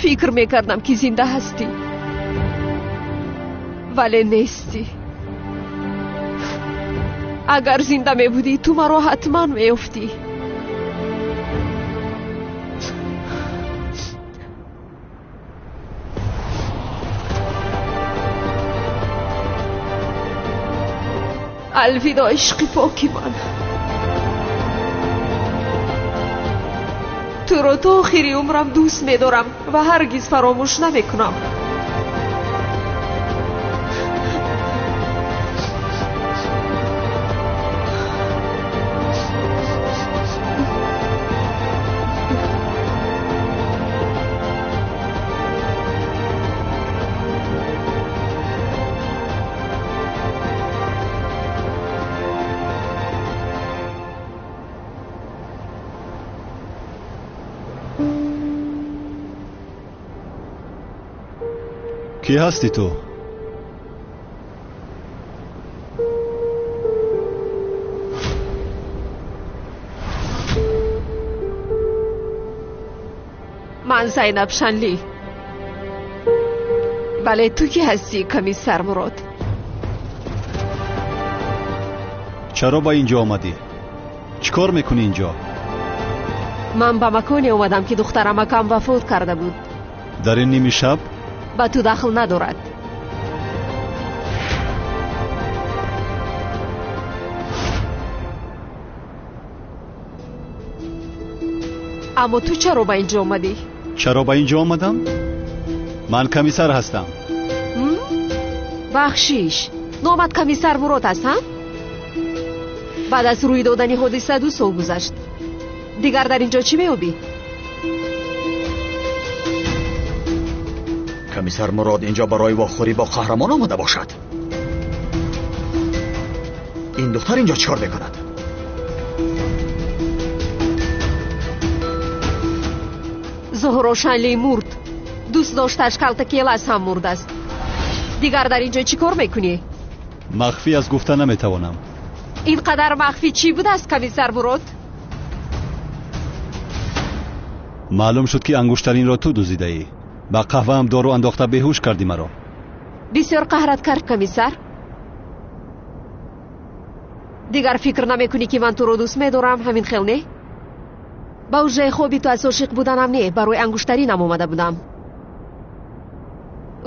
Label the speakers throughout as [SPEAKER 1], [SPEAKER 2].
[SPEAKER 1] Фикр мекардам, ки зинда ҳастӣ, вале нестӣ. Агар зинда мебудӣ, ту маро ҳатман меёфтӣ. Алвидо, ишқи поки ман. Туро то охири умрам дӯст медорам ва ҳаргиз фаромӯш намекунам.
[SPEAKER 2] Кӣ ҳастӣ ту?
[SPEAKER 1] Ман Зайнаб Шанлӣ. Вале ту кӣ ҳастӣ, комиссар Мурод?
[SPEAKER 2] Чаро ба инҷо омадӣ? Чӣ кор мекунӣ инҷо?
[SPEAKER 1] Ман ба маконе омадам, ки духтарамакам вафот карда буд.
[SPEAKER 2] Дар ин ними шаб?
[SPEAKER 1] Ба ту дахл надорад. Аммо ту чаро ба инҷо омадӣ?
[SPEAKER 2] Чаро ба инҷо омадам? Ман комиссар ҳастам.
[SPEAKER 1] Бахшиш, номат комиссар Мурод аст, ҳа? Баъд аз рӯй додани ҳодиса 2 сол гузашт. Дигар дар инҷо чӣ меёбӣ?
[SPEAKER 3] Комиссар Мурод инҷо барои вохӯрӣ бо қаҳрамон омада бошад. Ин духтар инҷо чӣ кор мекунад?
[SPEAKER 1] Зуҳро Шанлӣ мурд. Дӯст дошташ Калта Келас ҳам мурдааст. Дигар дар инҷо чӣ кор мекунӣ?
[SPEAKER 2] Махфӣ аз гуфта наметавонам.
[SPEAKER 1] Ин қадар махфӣ чӣ будааст, комиссар Мурод?
[SPEAKER 2] Маълум шуд, ки ангуштаринро ту дуздидаӣ. Ба қаҳваам дору андохта беҳуш кардӣ маро.
[SPEAKER 1] Бисёр қаҳрат кард, комиссар. Дигар фикр намекунӣ, ки ман туро дӯст медорам, ҳамин хел не? Ба ҳуҷраи хоби ту аз ошиқ буданам не, барои ангуштаринам омада будам.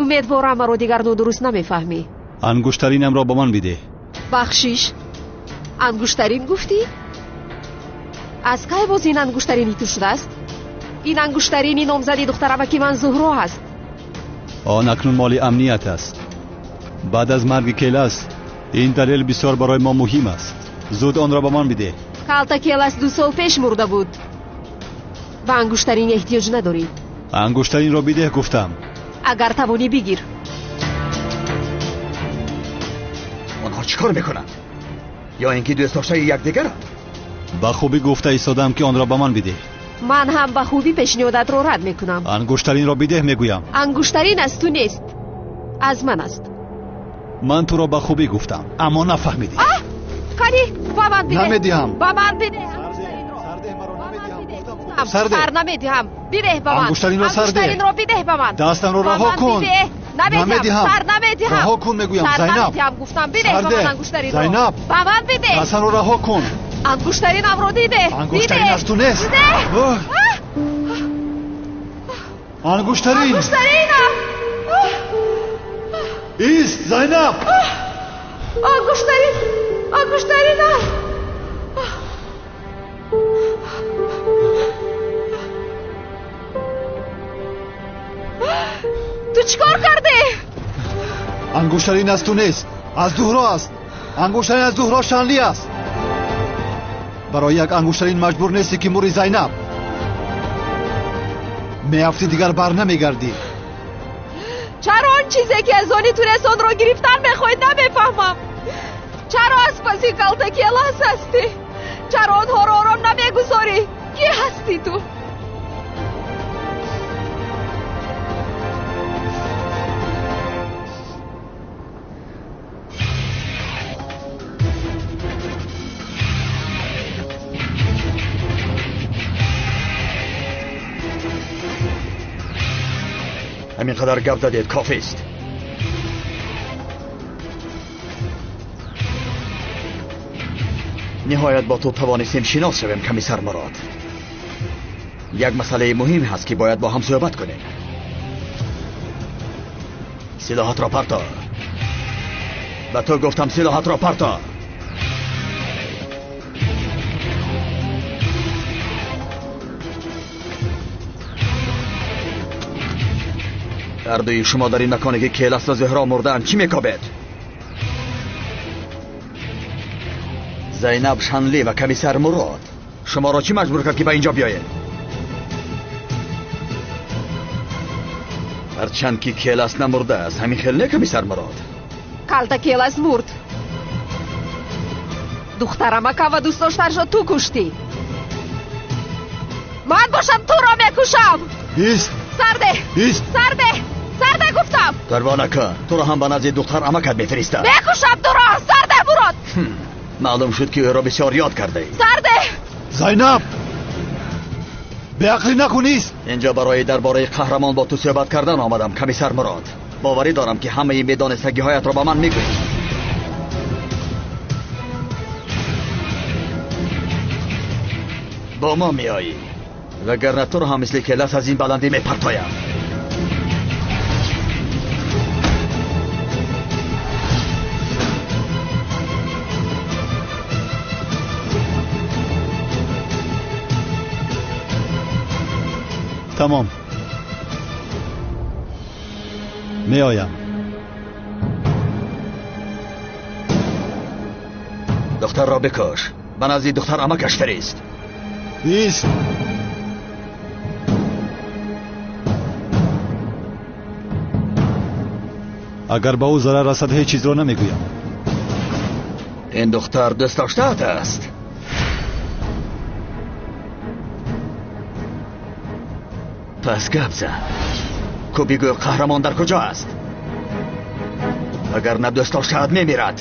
[SPEAKER 1] Умедворам маро дигар нодуруст намефаҳмӣ.
[SPEAKER 2] Ангуштаринамро ба ман бидеҳ.
[SPEAKER 1] Бахшиш, ангуштарин гуфтӣ? Аз кай боз ин ангуштарини ту шудааст? Ин ангуштарини номзади духтарамаки ман Зуҳро ҳаст.
[SPEAKER 2] Он акнун моли амният аст. Баъд аз марги Келас ин далел бисёр барои мо муҳим аст. Зуд онро ба ман бидеҳ.
[SPEAKER 1] Калта Келас 2 сол пеш мурда буд. Ба ангуштарин эҳтиёҷ надорӣ.
[SPEAKER 2] Ангуштаринро бидеҳ гуфтам.
[SPEAKER 1] Агар тавонӣ бигир.
[SPEAKER 3] Онҳо чӣ кор мекунанд? Ё ин ки дӯстдоштаи якдигаранд?
[SPEAKER 2] Ба хубӣ гуфта истодам, ки онро ба ман бидеҳ.
[SPEAKER 1] Ман ҳам ба хубӣ пешниҳодатро рад мекунам.
[SPEAKER 2] Ангуштаринро бидеҳ мегӯям.
[SPEAKER 1] Ангуштарин аз ту нест, аз ман аст.
[SPEAKER 2] Ман туро ба хубӣ гуфтам, аммо нафаҳмидӣ.
[SPEAKER 1] Кани, ба ман бидеҳ.
[SPEAKER 2] Намедиҳам.
[SPEAKER 1] Ба ман бидеҳ. Сар намедиҳам. Бидеҳ ба ман.
[SPEAKER 2] Ангуштаринро сар деҳ.
[SPEAKER 1] Ангуштаринро бидеҳ ба ман.
[SPEAKER 2] Дастамро раҳо кун.
[SPEAKER 1] Намедиҳам. Сар намедиҳам.
[SPEAKER 2] Раҳо кун мегӯям, Зайнаб.
[SPEAKER 1] Намедиҳам гуфтам, бидеҳ ба ман ангуштаринро.
[SPEAKER 2] Зайнаб.
[SPEAKER 1] Ба ман бидеҳ.
[SPEAKER 2] Дастамро раҳо кун.
[SPEAKER 1] Ангуштаринамро дидеҳ.
[SPEAKER 2] Ангуштарин аз ту нест. Ангуштарин!
[SPEAKER 1] Ангуштаринам!
[SPEAKER 2] Ист, Зайнаб!
[SPEAKER 1] Ангуштарин! Ангуштаринам! Ту чӣ кор кардӣ?
[SPEAKER 2] Ангуштарин аз ту нест, аз Зуҳро аст. Ангуштарин аз Зуҳро Шанли аст. Барои як ангуштарин маҷбур нестӣ ки мури, Зайнаб. Меафтӣ, дигар бар намегардӣ.
[SPEAKER 1] Чаро он чизе ки аз они ту нест, онро гирифтан мехоҳӣ, намефаҳмам. Чаро аз паси калтаки Элас ҳастӣ? Чаро онҳоро ором намегузорӣ? Кӣ ҳастӣ ту?
[SPEAKER 3] Ҳамин қадар гап задед, кофист. Ниҳоят бо ту тавонистем шинос шавем, комиссар Мурод. Як масъалаи муҳим ҳаст, ки бояд бо ҳам суҳбат кунем. Силоҳатро парто. Ба ту гуфтам, силоҳатро парто. Ҳардуи шумо дар ин маконе ки Келас ва Зуҳро мурдаанд чӣ мекобед? Зайнаб Шанли ва комиссар Мурод, шуморо чӣ маҷбур кард, ки ба инҷо биёед? Ҳарчанд ки Келас намурдааст, ҳамин хел не, комиссар Мурод?
[SPEAKER 1] Калта Келас мурд. Духтарамака ва дӯстдоштаршо ту куштӣ. Ман бошам, туро мекушам.
[SPEAKER 2] Ист!
[SPEAKER 1] Сарде!
[SPEAKER 2] Ист!
[SPEAKER 1] Сарде! Сарде гуфтам!
[SPEAKER 3] Парво накун, туро ҳам ба назди духтар амакат мефиристам.
[SPEAKER 1] Мекушам туро! Сарде, Мурод!
[SPEAKER 3] Маълум шуд, ки ӯро бисёр ёд кардаӣ.
[SPEAKER 1] Сарде!
[SPEAKER 2] Зайнаб! Беақлӣ накун, ист!
[SPEAKER 3] Инҷо барои дар бораи қаҳрамон бо ту суҳбат кардан омадам, комиссар Мурод. Боварӣ дорам, ки ҳамаи медонистагиҳоятро ба ман мегӯӣ. Бо мо меоӣ, вагарна туро ҳам мисли Келас аз ин баландӣ мепартоям.
[SPEAKER 2] Тамом, меоям.
[SPEAKER 3] Духтарро бикуш, ба назди духтар амакаш фирист.
[SPEAKER 2] Ист! Агар ба ӯ зарар расад, ҳеҷ чизро намегӯям.
[SPEAKER 3] Ин духтар дӯстдоштаат аст. Пас гап зан. Ку бигӯ, қаҳрамон дар куҷо аст? Агар на дӯстдоштаат мемирад.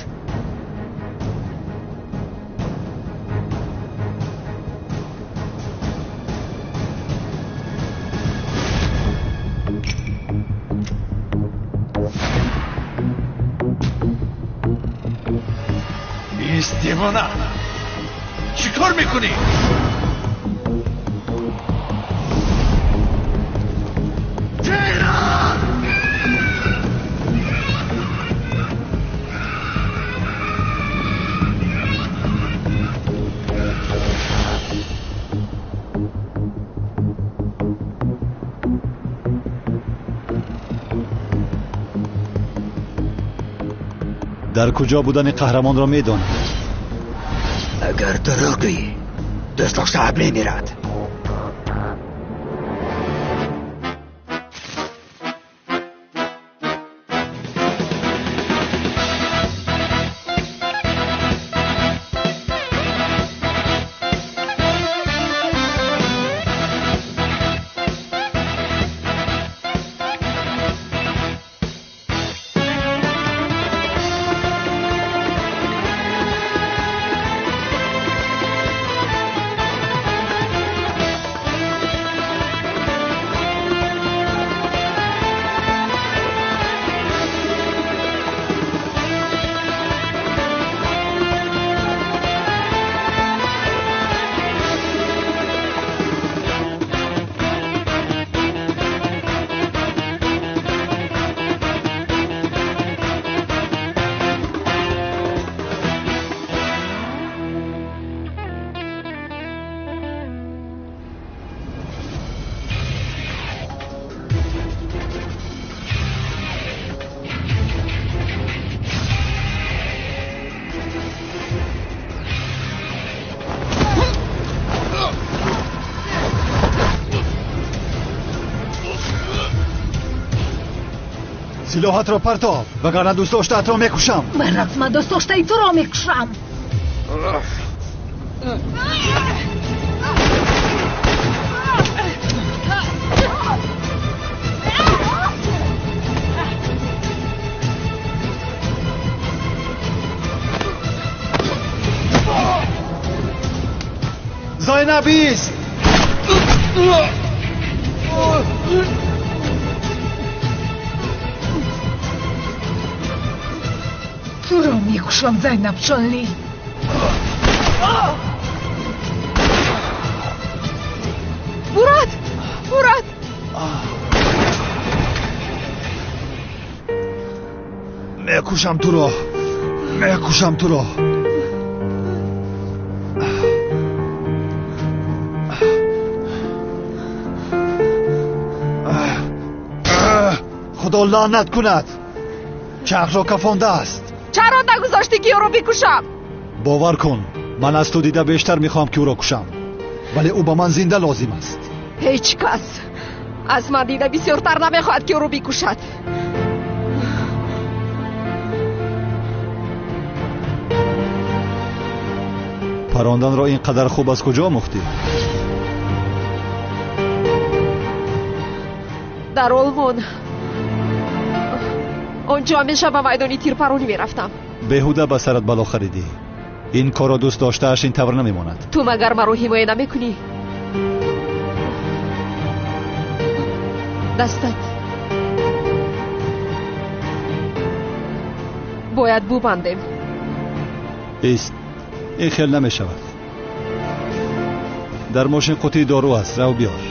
[SPEAKER 4] Ист, девона! Чӣ кор мекунӣ?
[SPEAKER 2] Дар куҷо будани қаҳрамонро медонам.
[SPEAKER 3] Агар дурӯғ гӯӣ, дӯстдоштаат мемирад.
[SPEAKER 2] Силоҳатро партоб, вагарна дӯстдоштаатро мекушам.
[SPEAKER 5] Баръакс, ман дӯстдоштаи туро мекушам.
[SPEAKER 2] Зайнаб ист!
[SPEAKER 5] Туро мекушам, Зайнаб Шонли.
[SPEAKER 1] Мурад! Мурад!
[SPEAKER 2] Мекушам туро! Мекушам туро! Худо лаънат кунад! Чархро кафондааст.
[SPEAKER 1] Чаро нагузоштӣ ки ӯро бикушам?
[SPEAKER 2] Бовар кун, ман аз ту дида бештар мехоҳам ки ӯро кушам, вале ӯ ба ман зинда лозим аст.
[SPEAKER 1] Ҳеҷ кас аз ман дида бисёртар намехоҳад ки ӯро бикушад.
[SPEAKER 2] Паронданро ин қадар хуб аз куҷо омӯхтӣ?
[SPEAKER 1] Дар Олмон. Он ҷо ҳамеша ба майдони тирпаронӣ мерафтам.
[SPEAKER 2] Беҳуда ба сарат бало харидӣ. Ин корро дӯст доштааш ин тавр намемонад.
[SPEAKER 1] Ту магар маро ҳимоя намекунӣ? Дастат бояд бубандем.
[SPEAKER 2] Ист, ин хел намешавад. Дар мошин қутии дору аст, рав биёр.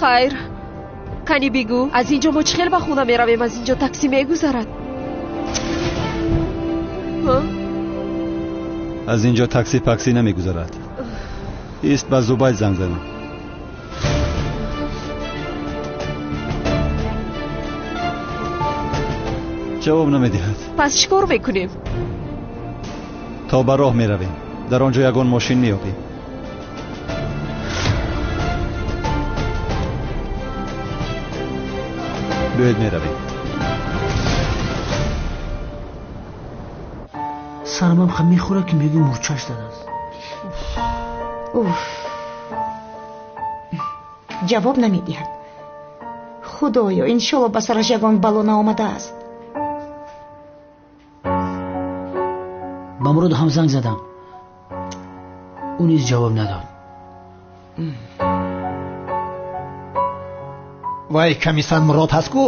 [SPEAKER 1] Хайр, кани бигӯ, аз ин ҷо мо чӣ хел ба хона меравем? Аз ин ҷо таксӣ мегузарад?
[SPEAKER 2] Аз ин ҷо такси паксӣ намегузарад. Ист, ба Зубайд занг занам. Ҷавоб намедиҳад.
[SPEAKER 1] Пас чӣ кор мекунем?
[SPEAKER 2] То ба роҳ меравем. Дар он ҷо ягон мошин меёбем. Биёед меравем.
[SPEAKER 6] Сарамам хам мехӯрад ки мегӯ мурчаш задааст.
[SPEAKER 7] Уф, ҷавоб намедиҳад. Худоё, иншолло ба сараш ягон бало наомадааст.
[SPEAKER 6] Ба Мурод ҳам занг задам, ӯ низ ҷавоб надод.
[SPEAKER 4] Вай комиссар Мурод ҳаст ку?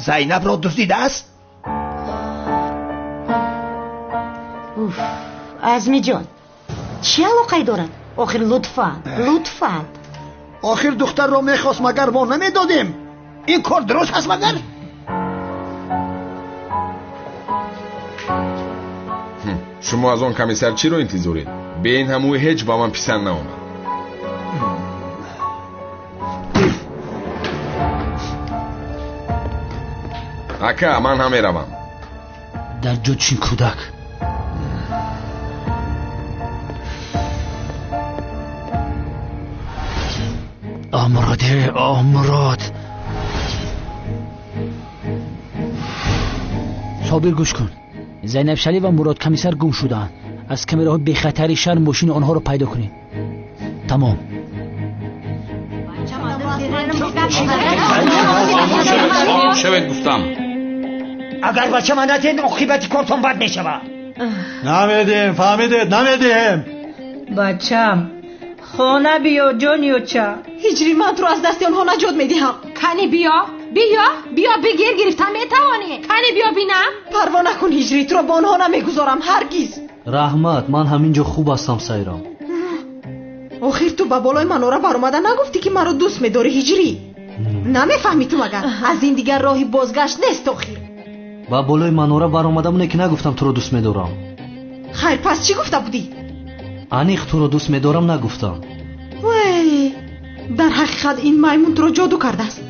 [SPEAKER 4] Зайнабро дуздидааст?
[SPEAKER 7] Уф, Азмиҷон, чӣ алоқае дорад? Охир лутфан, лутфан.
[SPEAKER 4] Охир духтарро мехост, магар мо намедодем? Ин кор дуруст ҳаст магар?
[SPEAKER 8] Шумо аз он комиссар чиро интизоред? Бе ин ҳам ӯ ҳеҷ ба ман писанд наомад. Ака, ман ҳам меравам.
[SPEAKER 6] Дар ҷо чин кӯдак. О Муроде, о Мурод. Собир, гӯш кун. Зайнаб Шалӣ ва Мурод комиссар гум шудаанд. Аз камераҳои бехатари шаҳр мошини онҳоро пайдо кунед. Тамом.
[SPEAKER 9] Шавед гуфтам.
[SPEAKER 10] Агар бачама надиҳед, оқибати кортон бад мешавад.
[SPEAKER 2] Намедиҳем, фаҳмидед, намедиҳем.
[SPEAKER 5] Бачам, хона биё, ҷониёча.
[SPEAKER 1] Ҳиҷри, ман туро аз дасти онҳо наҷот медиҳам. Кани биё, биё, биё, бигир, гирифта метавонӣ. Кани биё бинам. Парво накун ҳиҷри, туро бо онҳо намегузорам ҳаргиз.
[SPEAKER 11] Раҳмат, ман ҳамин ҷо хуб ҳастам, Сайрам.
[SPEAKER 1] Охир ту ба болои манора баромада нагуфтӣ, ки маро дӯст медорӣ ҳиҷрӣ? Намефаҳмӣ ту магар? Аз ин дигар роҳи бозгашт нест охир.
[SPEAKER 11] Ба болои манора баромадам, не ки нагуфтам туро дӯст медорам.
[SPEAKER 1] Хайр, пас чӣ гуфта будӣ?
[SPEAKER 11] Аниқ туро дӯст медорам нагуфтам.
[SPEAKER 1] Вай, дар ҳақиқат ин маймун туро ҷоду кардааст.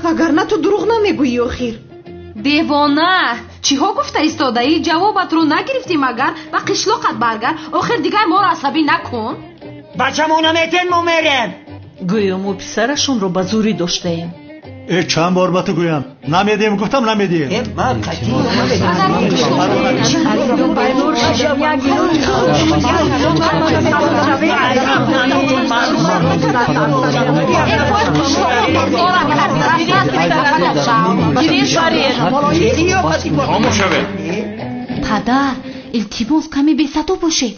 [SPEAKER 1] Вагарна ту дурӯғ намегӯӣ охир. Девона, чиҳо гуфта истодаӣ? Ҷавобатро нагирифтӣ магар? Ба қишлоқат баргард. Охир дигар моро асабӣ накун.
[SPEAKER 10] Бачамо наметен, мо мерем.
[SPEAKER 5] Гӯё мо писарашонро ба зӯрӣ доштаем.
[SPEAKER 2] Э, чанд бор ба ту гӯям, намедиҳем, гуфтам намедиҳем.
[SPEAKER 9] Хомӯш шавед.
[SPEAKER 7] Падар, илтимос, каме бесадо бошед.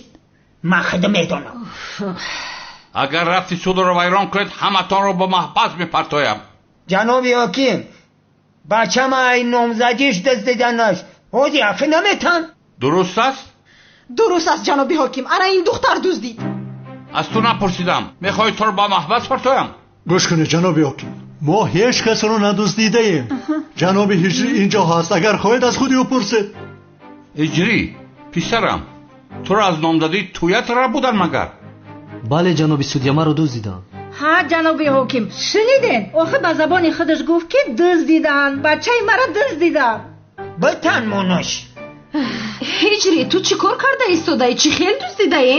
[SPEAKER 10] Ман худам медонам.
[SPEAKER 9] Агар рафти судро вайрон кунед, ҳаматонро ба маҳбас мепартоям.
[SPEAKER 10] Ҷаноби ҳоким, бачама ай номзадиш дуздиданаш ҳози афӣ наметан.
[SPEAKER 9] Дуруст аст?
[SPEAKER 1] Дуруст аст, ҷаноби ҳоким. Ана ин духтар дуздид.
[SPEAKER 9] Аз ту напурсидам. Мехоҳӣ туро ба маҳбас партоям?
[SPEAKER 2] Гӯш кунед, ҷаноби ҳоким, мо ҳеҷ касро надуздидаем. Ҷаноби ҳиҷрӣ инҷо ҳаст, агар хоҳед аз худи ӯ пурсед.
[SPEAKER 9] Ҳиҷрӣ, писарам, туро аз номзадии туят рабудан магар?
[SPEAKER 11] Бале, ҷаноби судя, маро дуздиданд.
[SPEAKER 5] Ҳа, ҷаноби ҳоким, шуниден? Охир ба забони худаш гуфт, ки дуздиданд, бачаи маро дуздиданд.
[SPEAKER 10] Битан монаш.
[SPEAKER 1] Ҳиҷрӣ, ту чӣ кор карда истодаӣ? Чӣ хел дуздидаӣ?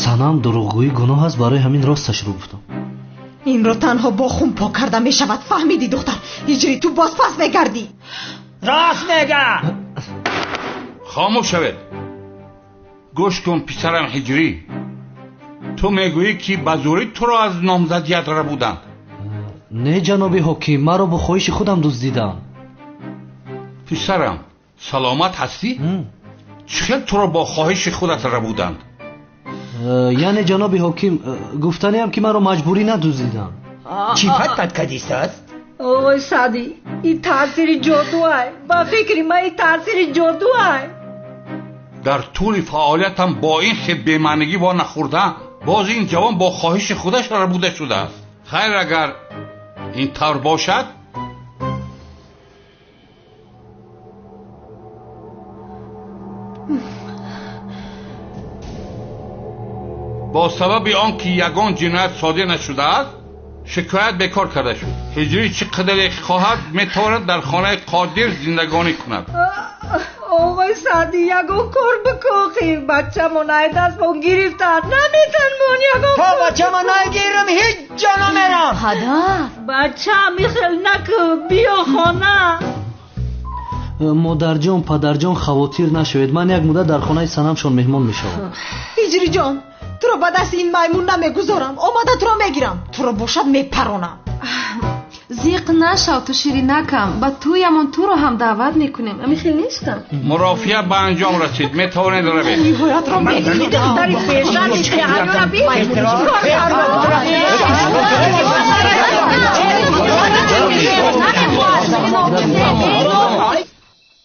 [SPEAKER 11] Санам, дурӯғгӯӣ гуноҳ аст, барои ҳамин росташро гуфтам.
[SPEAKER 1] Инро танҳо бо хун пок карда мешавад, фаҳмидӣ духтар? Ҳиҷрӣ, ту боз пас мегардӣ.
[SPEAKER 10] Рост мега.
[SPEAKER 9] Хомӯш шавед. Гӯш кун писарам ҳиҷрӣ, ту мегӯӣ, ки ба зӯрӣ туро аз номзадият рабуданд.
[SPEAKER 11] Не, ҷаноби ҳоким, маро бо хоҳиши худам дуздиданд.
[SPEAKER 9] Писарам, саломат ҳастӣ? Чӣ хел туро бо хоҳиши худат рабуданд?
[SPEAKER 11] Яъне, ҷаноби ҳоким, гуфтаниам, ки маро маҷбурӣ надуздиданд.
[SPEAKER 10] Чӣ фат бад кадистааст?
[SPEAKER 5] Ой, Саъдӣ, ин таъсири ҷодуай. Ба фикри ман, ин таъсири ҷодуай.
[SPEAKER 9] Дар тӯли фаъолиятам бо ин хел бемаънигӣ во нахӯрдаам. Боз ин ҷавон бо хоҳиши худаш рабуда шудааст. Хайр, агар ин тавр бошад, бо сабаби он ки ягон ҷиноят содир нашудааст, шикоят бекор карда шуд. Ҳиҷрӣ чӣ қадаре хоҳад, метавонад дар хонаи Қодир зиндагонӣ кунад.
[SPEAKER 5] Оғои Саъдӣ, ягон кор бикӯхӣ. Бачамон ай дастмон гирифтанд, наметанмон ягон.
[SPEAKER 10] То бачама нагирам, ҳеҷ ҷо намерам.
[SPEAKER 7] Падар,
[SPEAKER 5] бачам, ихел накун, биё хона.
[SPEAKER 11] Модарҷон, падарҷон, хавотир нашавед, ман як муддат дар хонаи санамшон меҳмон мешавам.
[SPEAKER 1] Ҳиҷриҷон, туро ба дасти ин маймун намегузорам. Омада туро мегирам, туро бошад мепаронам.
[SPEAKER 12] Зиқ нашав ту, ширинакам, ба тӯямон туро ҳам даъват мекунем. Ами хел нестам?
[SPEAKER 9] Мурофиа ба анҷом расид, метавонед равед.
[SPEAKER 1] Ниҳоятро
[SPEAKER 5] Духтари бешарми беҳаёра бин.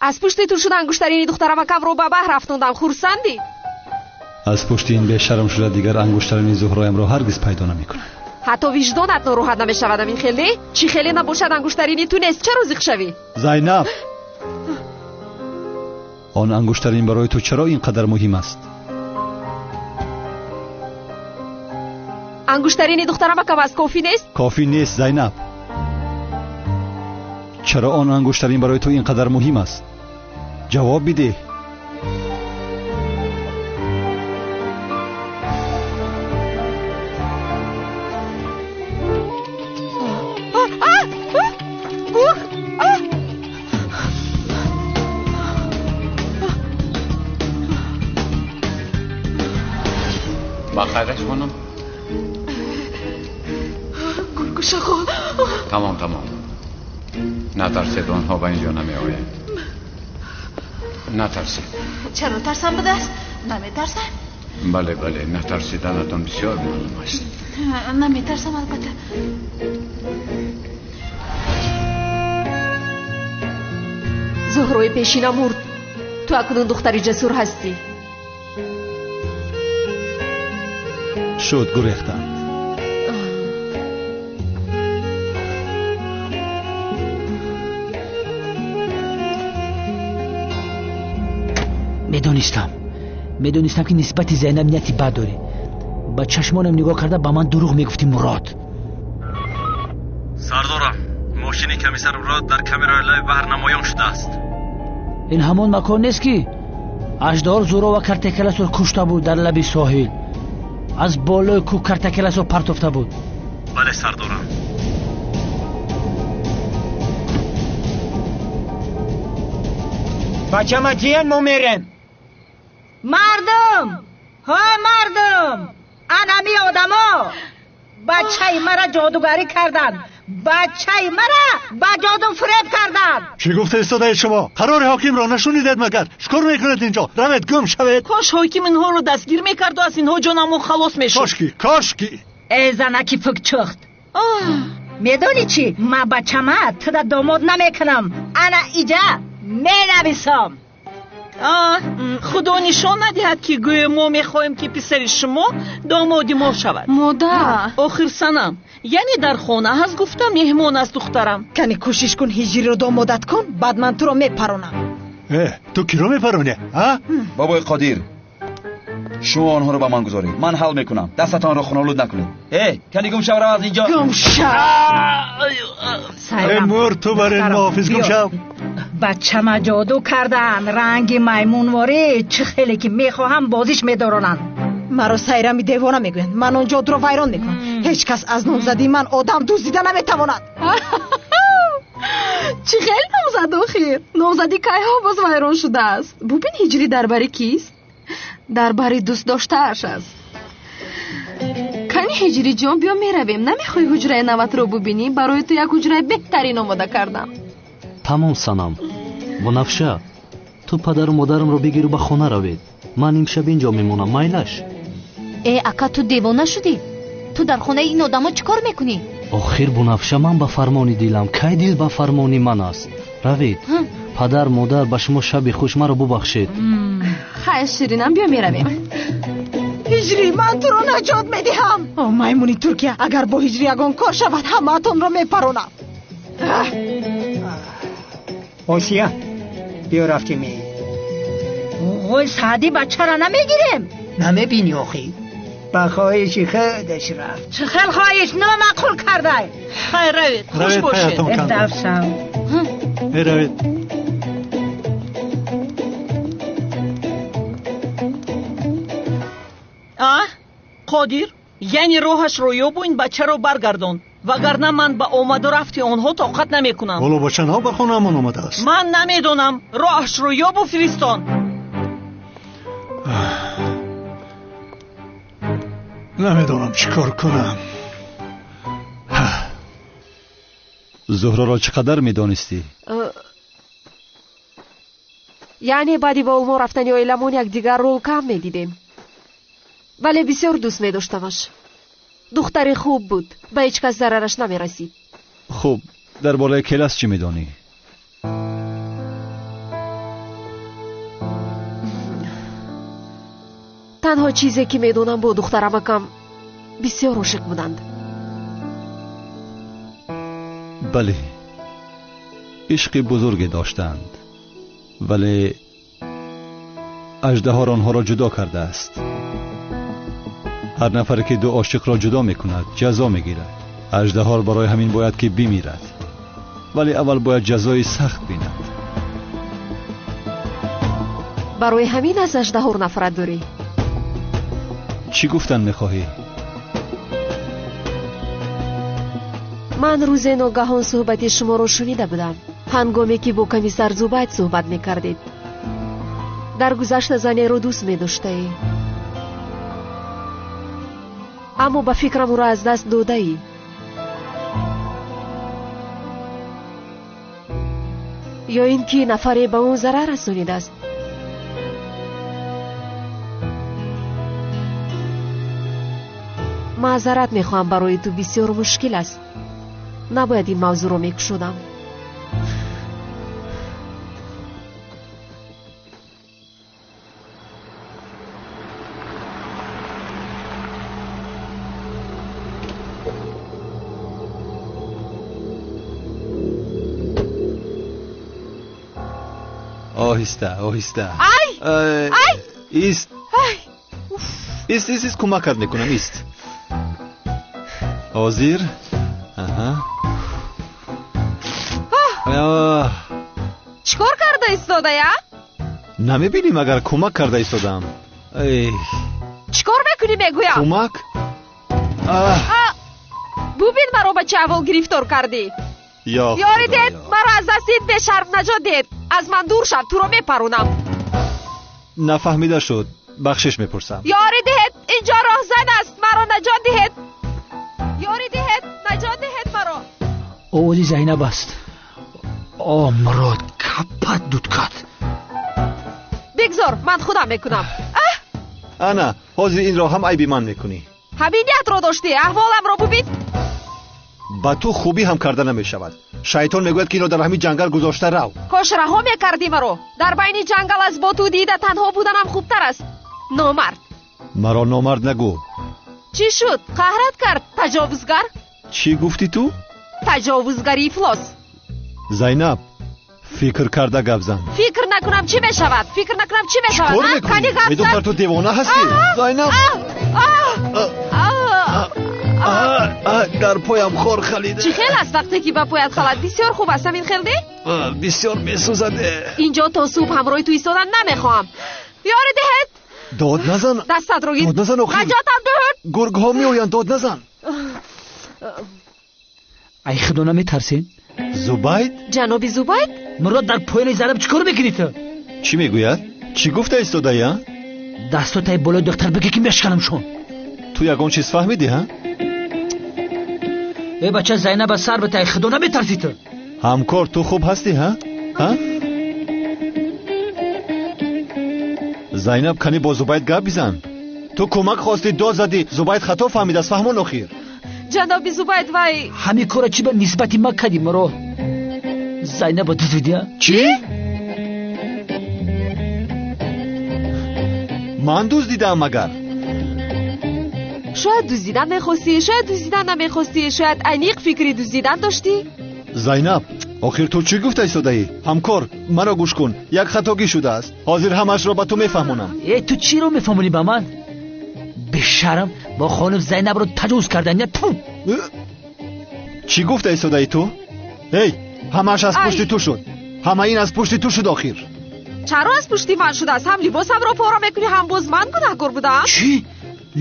[SPEAKER 1] Аз пушти ту шуда ангуштарини духтарамакамро ба баҳр афтондам. Хурсандӣ?
[SPEAKER 2] Аз пушти ин бешарм шуда дигар ангуштарини Зуҳроямро ҳаргиз пайдо намекунам.
[SPEAKER 1] Ҳатто виҷдонат нороҳат намешавад, амин хеле? Чӣ хеле набошад, ангуштарини ту нест, чаро зиқ шавӣ?
[SPEAKER 2] Зайнаб, он ангуштарин барои ту чаро ин қадар муҳим аст?
[SPEAKER 1] Ангуштарини духтарамакам аст, кофӣ нест?
[SPEAKER 2] Кофӣ нест, Зайнаб. Чаро он ангуштарин барои ту ин қадар муҳим аст? Ҷавоб бидеҳ.
[SPEAKER 1] Ушақо.
[SPEAKER 13] Тамом, тамом. Натарсед, онҳо ба инҷо намеоянд. Натарсед.
[SPEAKER 12] Чаро тарсам будааст? Наметарсам?
[SPEAKER 13] Бале, бале, натарсиданатон бисёр маълум аст.
[SPEAKER 12] Наметарсам, албатта.
[SPEAKER 1] Зуҳрои пешина мурд. Ту акнун духтари ҷасур ҳастӣ.
[SPEAKER 2] Шуд, гурехтанд.
[SPEAKER 6] Медонистам, ки нисбати Зайнаб нияти бад дорӣ. Ба чашмонам нигоҳ карда ба ман дурӯғ мегуфтӣ, Мурод.
[SPEAKER 14] Сардорам, мошини комиссар Мурод дар камераи лаби баҳр намоён шудааст.
[SPEAKER 6] Ин ҳамон макон нест, ки аждаҳор Зӯрова Картакеласро кушта буд дар лаби соҳил. Аз болои кӯҳ Картакеласро партофта буд.
[SPEAKER 14] Бале, сардорам.
[SPEAKER 10] Бачама тиян, мо мерем.
[SPEAKER 5] Мардум, ҳо мардум, анами одамо бачаи мара ҷодугарӣ карданд, бачаи мара ба ҷоду фиреб карданд.
[SPEAKER 2] Чӣ гуфта истодаед шумо? Қарори ҳокимро нашунидед магар? Чӣ кор мекунед инҷо? Равед, гум шавед.
[SPEAKER 15] Кош ҳоким инҳоро дастгир мекарду аз инҳо ҷонамон халос мешуд.
[SPEAKER 2] Кошки, кошки.
[SPEAKER 5] Э, занаки фукчухт, медонӣ чӣ? Ман бачама туда домод намекунам. Ана иҷа менависам.
[SPEAKER 15] Худо нишон надиҳад, ки гӯё мо мехоҳем, ки писари шумо домоди мо шавад.
[SPEAKER 12] Модар.
[SPEAKER 15] Охир санам, яъне дар хона ҳаст гуфта меҳмон аст духтарам.
[SPEAKER 16] Кане кӯшиш кун, ҳиҷриро домодат кун, баъд ман туро мепаронам.
[SPEAKER 2] Э, ту киро мепаронӣ, а?
[SPEAKER 3] Бобои Қодир, шумо онҳоро ба ман гузоред, ман ҳал мекунам. Дастатонро хунолуд накунед. Э, кани гум шав, рав аз инҷо.
[SPEAKER 16] Гум шав.
[SPEAKER 2] Э, мур, ту бар ин муҳофиз, гум шав.
[SPEAKER 5] Бачама ҷоду кардан, ранги маймунворӣ, чӣ хеле ки мехоҳам бозиш медоронанд.
[SPEAKER 16] Маро Сайрами девона мегӯянд. Ман он ҷодуро вайрон мекунам. Ҳеҷ кас аз номзадии ман одам дуздида наметавонад.
[SPEAKER 1] Чӣ хел номзад охир? Номзадӣ кайҳо боз вайрон шудааст. Бубин, ҳиҷрӣ дар бари кист? Дар бари дӯстдоштааш аст. Кани ҳиҷриҷон, биё меравем. Намехоҳӣ ҳуҷраи наватро бубинӣ? Барои ту як ҳуҷраи беҳтарин омода кардам.
[SPEAKER 11] Тамом, санам. Бунафша, ту падару модарамро бигиру ба хона равед. Ман имшаб инҷо мемонам, майлаш?
[SPEAKER 7] Э, ака, ту девона шудӣ? Ту дар хонаи ин одамо чӣ кор мекунӣ?
[SPEAKER 11] Охир, Бунафша, ман ба фармони дилам. Кай дил ба фармони ман аст? Равед. Падар, модар, ба шумо шаби хуш, маро бубахшед.
[SPEAKER 1] Хайр, ширинам, биё меравем.
[SPEAKER 16] Ҳиҷрӣ, ман туро наҷот медиҳам. О, маймуни Туркия, агар бо ҳиҷрӣ ягон кор шавад, ҳамаатонро мепаронам.
[SPEAKER 10] Осия, биё рафтем.
[SPEAKER 5] Оғои Саъдӣ, бачаро намегирем?
[SPEAKER 10] Намебинӣ охӣ, ба хоҳиши худаш рафт.
[SPEAKER 5] Чӣ хел хоҳиш? Номаъқул кардай.
[SPEAKER 15] Хайр, равед, хуш бошед.
[SPEAKER 5] Дафшав.
[SPEAKER 2] Равед.
[SPEAKER 15] А, Қодир, яъне роҳашро ёбу ин бачаро баргардон, вагарна ман ба омаду рафти онҳо тоқат намекунам.
[SPEAKER 2] Ҳоло бача нав ба хонаамон омадааст.
[SPEAKER 15] Ман намедонам, роҳашро ёбу фиристон.
[SPEAKER 2] Намедонам чӣ кор кунам. Зуҳроро чӣ қадар медонистӣ?
[SPEAKER 1] Яъне баъди ба Олмон рафтани оиламон якдигарро кам медидем, вале бисёр дӯст медоштамаш. Духтари хуб буд, ба ҳеҷ кас зарараш намерасид.
[SPEAKER 2] Хуб, дар бораи Келас чӣ медонӣ?
[SPEAKER 1] Танҳо чизе ки медонам, бо духтарамакам бисёр ошиқ буданд.
[SPEAKER 2] Бале, ишқи бузурге доштанд, вале аждаҳор онҳоро ҷудо кардааст. Ҳар нафаре ки ду ошиқро ҷудо мекунад, ҷазо мегирад. Аждаҳор барои ҳамин бояд ки бимирад, вале аввал бояд ҷазои сахт бинад.
[SPEAKER 1] Барои ҳамин аз аждаҳор нафрат дорӣ?
[SPEAKER 2] Чӣ гуфтан мехоҳӣ?
[SPEAKER 1] Ман рӯзе ногаҳон суҳбати шуморо шунида будам, ҳангоме ки бо комиссар Зубайд суҳбат мекардед. Дар гузашта занеро дӯст медоштаӣ, аммо ба фикрам ӯро аз даст додаӣ. Ё ин ки нафаре ба ӯ зарар расонидааст. Маъзарат мехоҳам, барои ту бисёр мушкил аст. Набояд ин мавзӯъро мекушодам.
[SPEAKER 2] Оҳиста, оҳиста.
[SPEAKER 1] Ай! Ай!
[SPEAKER 2] Ист. Ист, ист, ист, кӯмакат мекунам, ист. Ҳозир. Аҳа.
[SPEAKER 1] Чӣ кор карда истодая?
[SPEAKER 2] Намебинӣ, магар кӯмак карда истодаам.
[SPEAKER 1] Чӣ кор мекунӣ, мегӯям?
[SPEAKER 2] Кӯмак?
[SPEAKER 1] Бубин, маро ба чӣ аҳвол гирифтор кардӣ. Ёрӣ дед, маро аз дасти ин бешарм наҷот дед. Аз ман дур шав, туро мепаронам.
[SPEAKER 2] Нафаҳмида шуд, бахшиш мепурсам.
[SPEAKER 1] Ёрӣ диҳед, инҷо роҳзан аст, маро наҷот диҳед. Ёрӣ диҳед, наҷот диҳед маро.
[SPEAKER 6] Овози Зайнаб аст. О, Мурод, капат дуд кард.
[SPEAKER 1] Бигзор, ман худам мекунам.
[SPEAKER 2] Ана, ҳозир инро ҳам айби ман мекунӣ.
[SPEAKER 1] Ҳамин ниятро доштӣ, аҳволамро бубин.
[SPEAKER 2] Ба ту хубӣ ҳам карда намешавад. Шайтон мегӯяд, ки инро дар ҳамин ҷангал гузошта рав.
[SPEAKER 1] Кош раҳо мекардӣ маро. Дар байни ҷангал аз бо ту дида танҳо буданам хубтар аст. Номард.
[SPEAKER 2] Маро номард нагӯ.
[SPEAKER 1] Чӣ шуд? Қаҳрат кард, таҷовузгар?
[SPEAKER 2] Чӣ гуфтӣ ту?
[SPEAKER 1] Таҷовузгари ифлос.
[SPEAKER 2] Зайнаб, фикр карда гап зан.
[SPEAKER 1] Фикр накунам чӣ мешавад? Фикр накунам чӣ мешавад?
[SPEAKER 2] Чӣ кор мекунӣ? Медонам ту девона ҳастӣ. Зайнаб. Дар поям хор халида.
[SPEAKER 1] Чӣ хел аст вақте ки ба поят халад? Бисёр хуб аст, ҳамин хел не?
[SPEAKER 2] Бисёр месӯзад.
[SPEAKER 1] Инҷо то субҳ ҳамроҳи ту истодан намехоҳам. Ёрӣ диҳед.
[SPEAKER 2] Дод назан.
[SPEAKER 1] Дастатро гир.
[SPEAKER 2] Дод назан, охир.
[SPEAKER 1] Наҷотам диҳед.
[SPEAKER 2] Гургҳо меоянд, дод назан.
[SPEAKER 6] Ай худо, наметарсед?
[SPEAKER 2] Зубайд?
[SPEAKER 1] Ҷаноби Зубайд?
[SPEAKER 6] Мурод, дар поёни Зайнаб чӣ кор мекунӣ ту?
[SPEAKER 2] Чӣ мегӯяд? Чӣ гуфта истодаӣ, а?
[SPEAKER 6] Дастотаи болои духтар бигӣ, ки мешканамшон.
[SPEAKER 2] Ту ягон чиз фаҳмидӣ, ҳа?
[SPEAKER 6] Э бача, Зайнаба сар битай, худо наметарсӣ ту?
[SPEAKER 2] Ҳамкор, ту хуб ҳастӣ, ҳа? Ҳа? Зайнаб, кани бо Зубайд гап бизан. Ту кӯмак хостӣ, дод задӣ, Зубайд хато фаҳмидааст, фаҳмон охир.
[SPEAKER 1] Ҷаноби Зубайд, вай
[SPEAKER 6] ҳамин корро чӣ ба нисбати ма кардӣ, Мурод? Зайнаба дуздидӣ, а?
[SPEAKER 2] Чӣ? Ман дуздидаам магар?
[SPEAKER 1] Шояд дуздидан мехостӣ, шояд дуздидан намехостӣ, шояд аниқ фикри дуздидан доштӣ.
[SPEAKER 2] Зайнаб, охир ту чӣ гуфта истодаӣ? Ҳамкор, маро гӯш кун, як хатогӣ шудааст. Ҳозир ҳамаашро ба ту мефаҳмонам.
[SPEAKER 6] Э, ту чиро мефаҳмонӣ ба ман? Бешарм, бо хонум Зайнабро таҷовуз кардан, я ту.
[SPEAKER 2] Чӣ гуфта истодаӣ ту? Эй, ҳамааш аз пушти ту шуд. Ҳама ин аз пушти ту шуд охир.
[SPEAKER 1] Чаро аз пушти ман шудааст? Ҳам либосамро пора мекунӣ, ҳам боз ман гунаҳкор будаам?
[SPEAKER 6] Чӣ?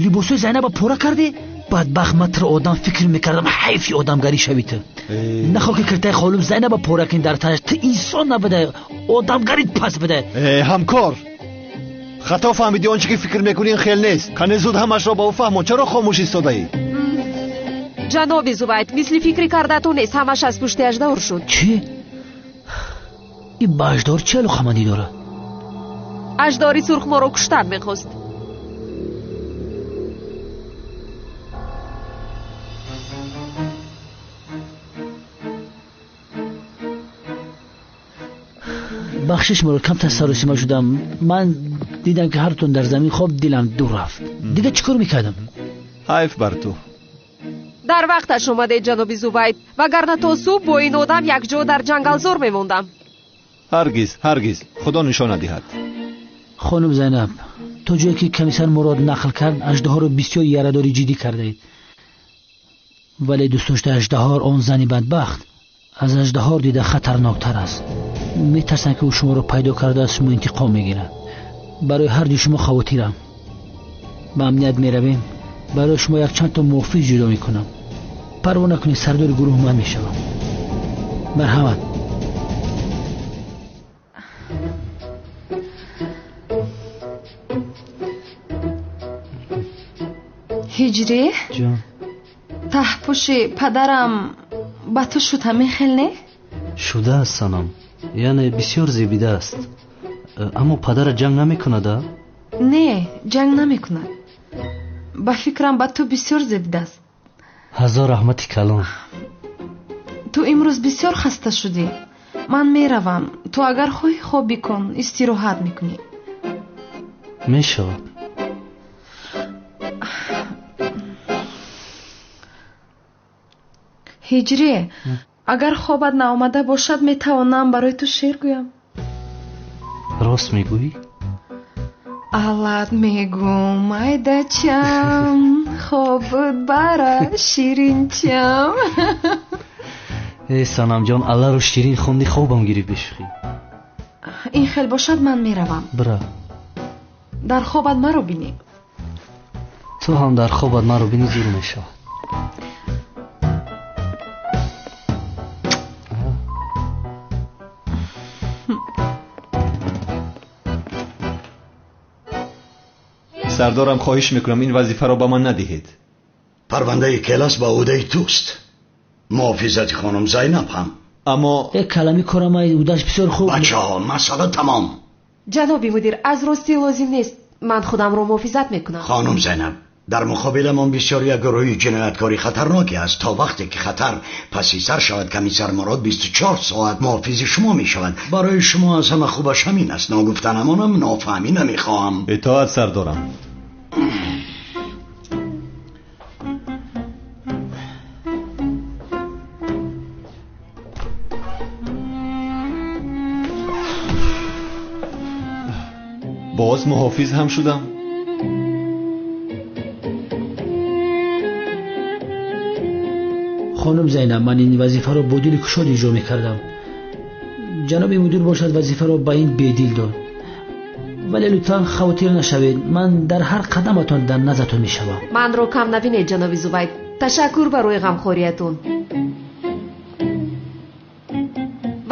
[SPEAKER 6] Либосҳои Зайнаба пора кардӣ? Бадбахт, ман туро одам фикр мекардам, ҳайфи одамгарӣ шавӣ ту. Нахоҳ ки киртаи холум Зайнаба пора кунӣ дар танаш, ту инсон набудай, одамгарит пас будай.
[SPEAKER 2] Ҳамкор, хато фаҳмидӣ, он чӣ ки фикр мекунӣ ин хел нест. Кане зуд ҳамашро ба ӯ фаҳмон, чаро хомӯш истодаӣ?
[SPEAKER 1] Ҷаноби Зубайд, мисли фикри карда ту нест, ҳамаш аз пушти аждаҳор шуд.
[SPEAKER 6] Чӣ? Ин ба аждаҳор чӣ алоқамандӣ дорад?
[SPEAKER 1] Аждаҳори сурх моро куштан мехост.
[SPEAKER 6] Бахшиш, Мурод, камтар саросима шудам. Ман дидам, ки ҳартон дар замин хоб, дилам дур рафт. Дига чӣ кор мекардам?
[SPEAKER 2] Ҳайф бар ту.
[SPEAKER 1] Дар вақташ омадед, ҷаноби Зубайд, вагарна то субҳ бо ин одам якҷо дар ҷангалзор мемондам.
[SPEAKER 2] Ҳаргиз, ҳаргиз, худо нишон надиҳад.
[SPEAKER 6] Хонум Зайнаб, то ҷое ки комиссар Мурод нақл кард, аждаҳоро бисёр ярадори ҷиддӣ кардаед. Вале дӯстдоштаи аждаҳор, он зани бадбахт, аз аждаҳор дида хатарноктар аст. Метарсам, ки ӯ шуморо пайдо карда аз шумо интиқом мегирад. Барои ҳарду шумо хавотирам. Ба амният меравем, барои шумо якчанд то муҳофиз ҷудо мекунам. Парво накунед, сардори гурӯҳ ман мешавам. Марҳамат.
[SPEAKER 12] Ҳиҷрӣ?
[SPEAKER 11] Ҷон.
[SPEAKER 12] Таҳпуши падарам ба ту шуд ҳамин хел, не?
[SPEAKER 11] Шудааст, санам. Яъне бисёр зебида аст. Аммо падара ҷанг намекунад, а?
[SPEAKER 12] Не, ҷанг намекунад. Ба фикрам, ба ту бисёр зебидааст.
[SPEAKER 11] Ҳазор раҳмати калон.
[SPEAKER 12] Ту имрӯз бисёр хаста шудӣ. Ман меравам. Ту агар хоҳӣ, хоб бикун, истироҳат мекунӣ.
[SPEAKER 11] Мешавад.
[SPEAKER 12] Ҳиҷрӣ, агар хобат наомада бошад, метавонам барои ту шеър гӯям.
[SPEAKER 11] Рост мегӯӣ?
[SPEAKER 12] Аллат мегӯм, майдачам, хобут бара, ширинчам.
[SPEAKER 11] Э, Санамҷон, алларо ширин хонди, хобам гирифт, бешӯхӣ.
[SPEAKER 12] Ин хел бошад, ман меравам.
[SPEAKER 11] Бира.
[SPEAKER 12] Дар хобат маро бинӣ.
[SPEAKER 11] Ту ҳам дар хобат маро бинӣ, зур мешавад.
[SPEAKER 2] Сардорам, хоҳиш мекунам, ин вазифаро ба ман надиҳед.
[SPEAKER 4] Парвандаи Келас ба ӯҳдаи туст, муҳофизати хонум Зайнаб ҳам.
[SPEAKER 2] Аммо
[SPEAKER 6] э, калами корамай ӯдаш бисёр хуб.
[SPEAKER 4] Бачаҳо, масъала тамом.
[SPEAKER 1] Ҷаноби мудир, аз ростӣ лозим нест, ман худамро муҳофизат мекунам.
[SPEAKER 4] Хонум Зайнаб, дар муқобиламон бисёр як гурӯҳи ҷинояткори хатарноке аст. То вақте ки хатар паси сар шавад, комиссар Мурод 24 соат муҳофизи шумо мешавад. Барои шумо аз ҳама хубаш ҳамин аст. Ногуфта намонам, нофаҳмӣ намехоҳам.
[SPEAKER 2] Итоат, сардорам. Боз муҳофиз ҳам шудам.
[SPEAKER 6] Хонум Зайнаб, ман ин вазифаро бо дили кушод иҷро мекардам. Ҷаноби мудир бошад, вазифаро ба ин бедил дод. Вале лутфан хавотир нашавед, ман дар ҳар қадаматон дар назартон мешавам.
[SPEAKER 1] Манро кам набинед, ҷаноби Зубайд. Ташаккур барои ғамхориятон.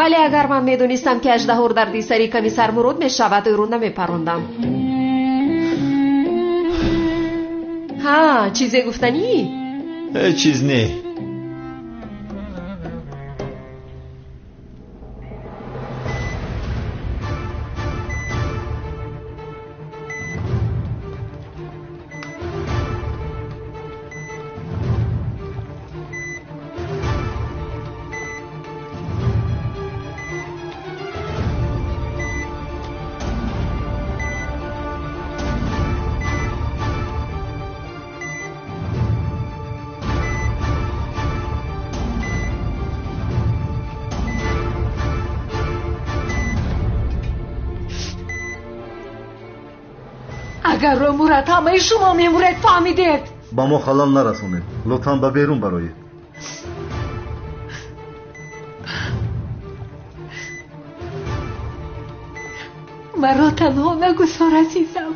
[SPEAKER 1] Вале агар ман медонистам, ки аждаҳор дарди сари комиссар Мурод мешавад, ӯро намепарондам. Ҳа, чизе гуфтанӣ?
[SPEAKER 2] Ҳеҷ чиз не.
[SPEAKER 1] Агар рӯ мурад, ҳамаи шумо мемуред, фаҳмидед?
[SPEAKER 17] Ба мо халал нарасонед, лутфан ба берун бароед.
[SPEAKER 1] Маро танҳо нагузор, азизам.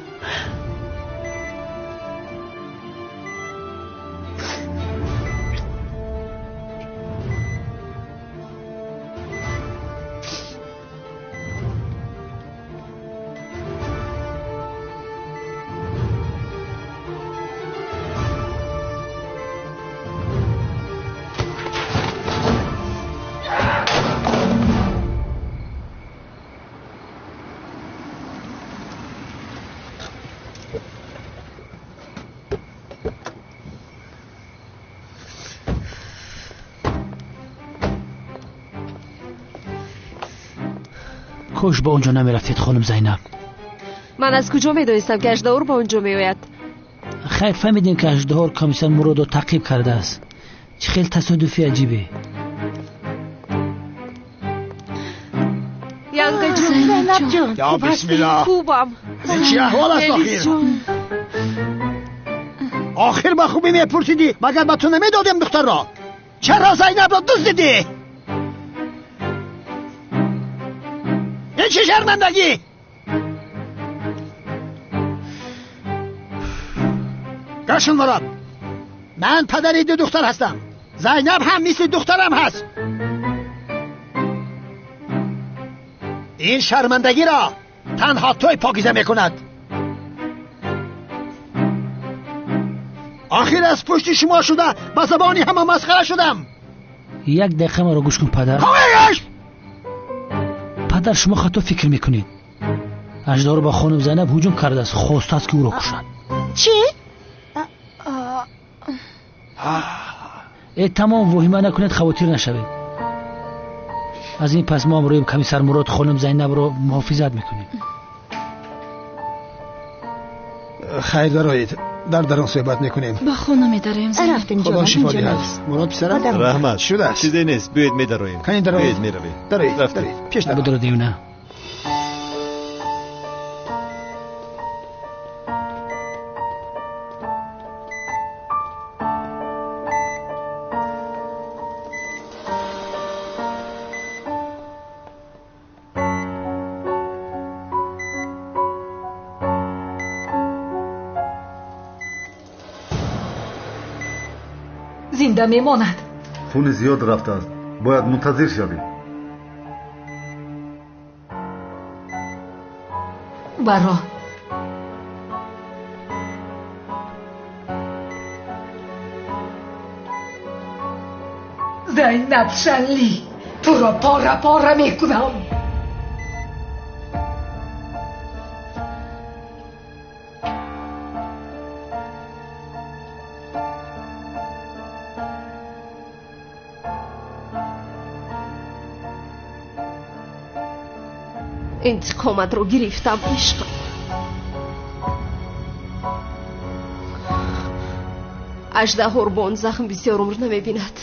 [SPEAKER 6] Кош ба он ҷо намерафтед, хонум Зайнаб.
[SPEAKER 1] Ман аз куҷо медонистам, ки аждаҳор ба он ҷо меояд?
[SPEAKER 6] Хайр, фаҳмидем, ки аждаҳор комиссар Муродро таъқиб кардааст. Чӣ хел тасодуфи аҷибе.
[SPEAKER 1] Янгаҷон,
[SPEAKER 4] Я бисмилла.
[SPEAKER 1] Хубам.
[SPEAKER 4] Чӣ аҳвол аст охир? Охир ба хубӣ мепурсидӣ, магар ба ту намедодем духтарро? Чаро Зайнабро дуздидӣ? Ин чӣ шармандагӣ? Гашн Мурод, ман падари ду духтар ҳастам. Зайнаб ҳам мисли духтарам ҳаст. Ин шармандагиро танҳо той покиза мекунад. Охир аз пушти шумо шуда ба забони ҳама масхара шудам.
[SPEAKER 6] Як дақиқа маро гӯш кун, падар.
[SPEAKER 4] Хоҳиш.
[SPEAKER 6] Падар, шумо хато фикр мекунед. Аждаҳор ба хонум Зайнаб ҳуҷум кардааст, хостааст ки ӯро кушад.
[SPEAKER 7] Чӣ?
[SPEAKER 6] Э, тамом, воҳима накунед, хавотир нашавед. Аз ин пас мо ҳамроҳи комиссар Мурод хонум Зайнабро муҳофизат мекунем.
[SPEAKER 18] Хайр, дароед, дар дарун суҳбат мекунем.
[SPEAKER 12] Ба хона медароем.
[SPEAKER 7] Рафтем.
[SPEAKER 18] Худо шифо диҳад. Мурод писарам.
[SPEAKER 2] Раҳмат.
[SPEAKER 18] Шудааст.
[SPEAKER 2] Чизе нест, биёед медароем.
[SPEAKER 18] Кани дароед.
[SPEAKER 2] Биёед меравем.
[SPEAKER 18] Дароед.
[SPEAKER 2] Рафтем.
[SPEAKER 18] Пеш даро.
[SPEAKER 6] Бидро девна.
[SPEAKER 1] Зинда мемонад.
[SPEAKER 17] Хуни зиёд рафтааст, бояд мунтазир шавӣ.
[SPEAKER 1] Баро. Зайнаб Шанли, туро пора пора мекунам. Интиқоматро гирифтам, ишқам. Аждаҳор бо он захм бисёр умр намебинад.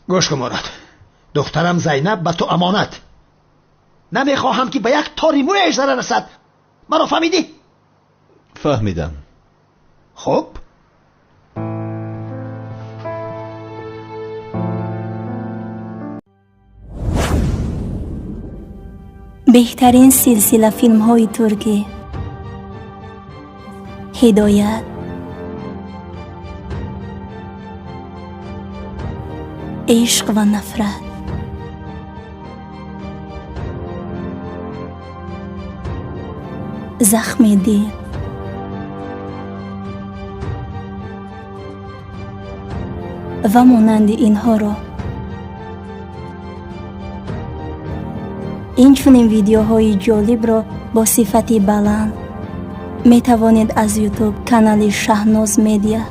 [SPEAKER 18] Гӯш кун, Мурод, духтарам Зайнаб ба ту амонат. Намехоҳам ки ба як тори мӯяш зарар расад. Маро фаҳмидӣ?
[SPEAKER 2] Фаҳмидам.
[SPEAKER 18] Хуб.
[SPEAKER 19] Беҳтарин силсила филмҳои туркӣ. Ҳидоят, ишқ ва нафрат, захми дил, ва монанди инҳоро. Инчунин видеоҳои ҷолибро бо сифати баланд метавонед аз ютуб канали Шаҳноз Медиа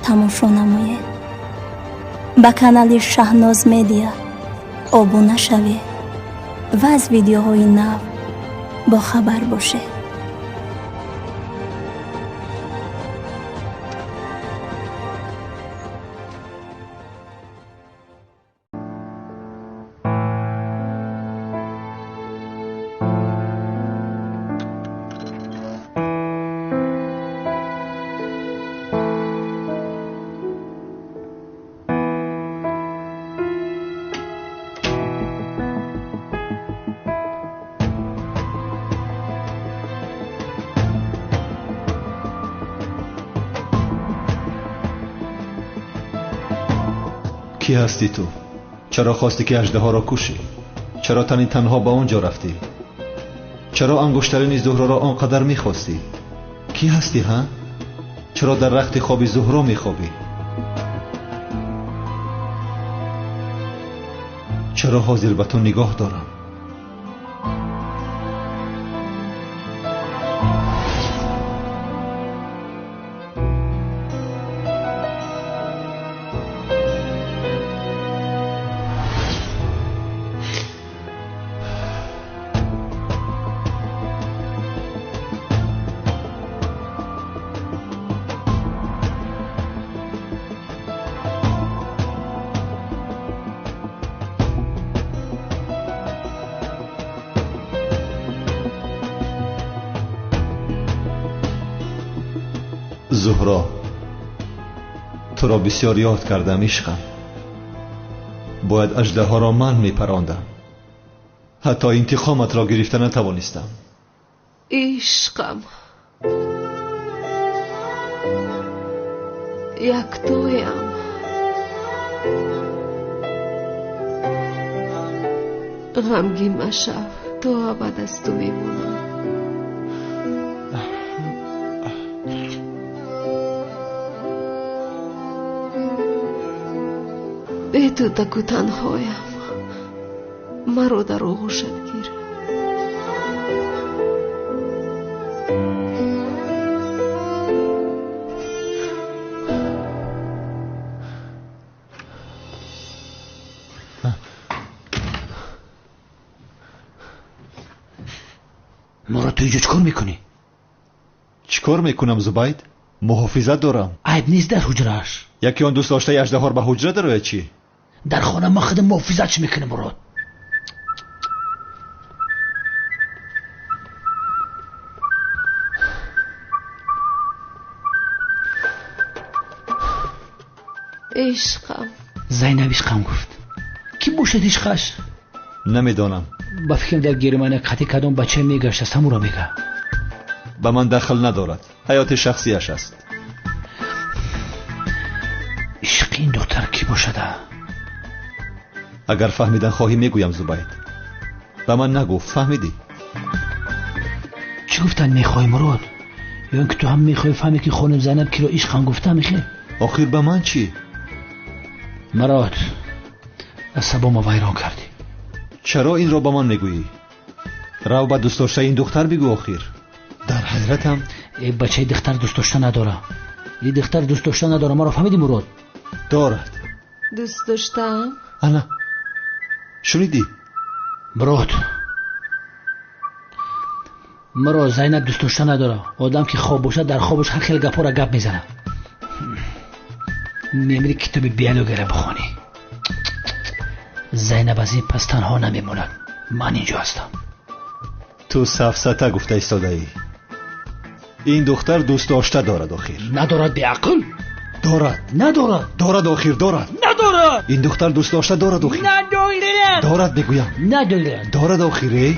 [SPEAKER 19] тамошо намоед. Ба канали Шаҳноз Медиа обуна шавед ва аз видеоҳои нав бохабар бошед.
[SPEAKER 2] Кӣ ҳастӣ ту? Чаро хостӣ ки аждаҳоро кушӣ? Чаро тани танҳо ба он ҷо рафтӣ? Чаро ангуштарини Зуҳроро он қадар мехостӣ? Кӣ ҳастӣ, ҳа? Чаро дар рахти хоби Зуҳро мехобӣ? Чаро ҳозир ба ту нигоҳ дорам? Зуҳро, туро бисёр ёд кардам, ишқам. Бояд аждаҳоро ман мепарондам. Ҳатто интиқоматро гирифта натавонистам.
[SPEAKER 1] Ишқам, яктоям.
[SPEAKER 12] Ғамгин машав, то абад аз ту мемонам. Бе ту таку танҳоям. Маро дар оғӯшат гир.
[SPEAKER 6] Мурод, ту инҷо чӣ кор мекунӣ?
[SPEAKER 2] Чӣ кор мекунам, Зубайд? Муҳофизат дорам.
[SPEAKER 6] Айб нест дар ҳуҷрааш.
[SPEAKER 2] Яке он дӯст доштаи аждаҳор ба ҳуҷра дарояд чӣ?
[SPEAKER 6] Дар хона ма худам муҳофизатш мекунем, Мурод.
[SPEAKER 12] Ишқам.
[SPEAKER 6] Зайнаб ишқам гуфт. Кӣ бошад ишқаш?
[SPEAKER 2] Намедонам.
[SPEAKER 6] Ба фикрам дар Германия қатъи кадом бача мегаштааст, ҳамуро мега.
[SPEAKER 2] Ба ман дахл надорад. Ҳаёти шахсияш аст.
[SPEAKER 6] Ишқи ин духтар кӣ бошада?
[SPEAKER 2] Агар фаҳмидан хоҳӣ мегӯям, Зубайд. Ба ман нагуфт, фаҳмидӣ?
[SPEAKER 6] Чӣ гуфтан мехоҳӣ, Мурод? Ё ин ки ту ҳам мехоҳӣ фаҳмӣ ки хонум Зайнаб киро ишқам гуфта мехе?
[SPEAKER 2] Охир ба ман чӣ?
[SPEAKER 6] Мурод, асабома вайрон кардӣ.
[SPEAKER 2] Чаро инро ба ман мегӯӣ? Рав ба дӯстдоштаи ин духтар бигӯ охир. Дар ҳайратам.
[SPEAKER 6] Э, бачаи духтар дӯстдошта надора. И духтар дӯстдошта надора. Маро фаҳмидӣ, Мурод?
[SPEAKER 2] Дорад.
[SPEAKER 12] Дӯст доштаам?
[SPEAKER 2] Ана, шунидӣ?
[SPEAKER 6] Мурод, маро Зайнаб дӯстдошта надора. Одам ки хоб бошад, дар хобаш ҳар хел гапҳоро гап мезанад. Мемири китоби биологияро бихонӣ. Зайнаб аз ин пас танҳо намемонад. Ман инҷо ҳастам.
[SPEAKER 2] Ту сафсата гуфта истодаӣ. Ин духтар дӯстдошта дорад охир.
[SPEAKER 6] Надорад, беақл?
[SPEAKER 2] Дорад.
[SPEAKER 6] Надорад.
[SPEAKER 2] Дорад охир, дорад.
[SPEAKER 6] Надорад.
[SPEAKER 2] Ин духтар дӯстдошта дорад охир.
[SPEAKER 6] Надорад.
[SPEAKER 2] Дорад мегӯям.
[SPEAKER 6] Надорад.
[SPEAKER 2] Дорад охир, э?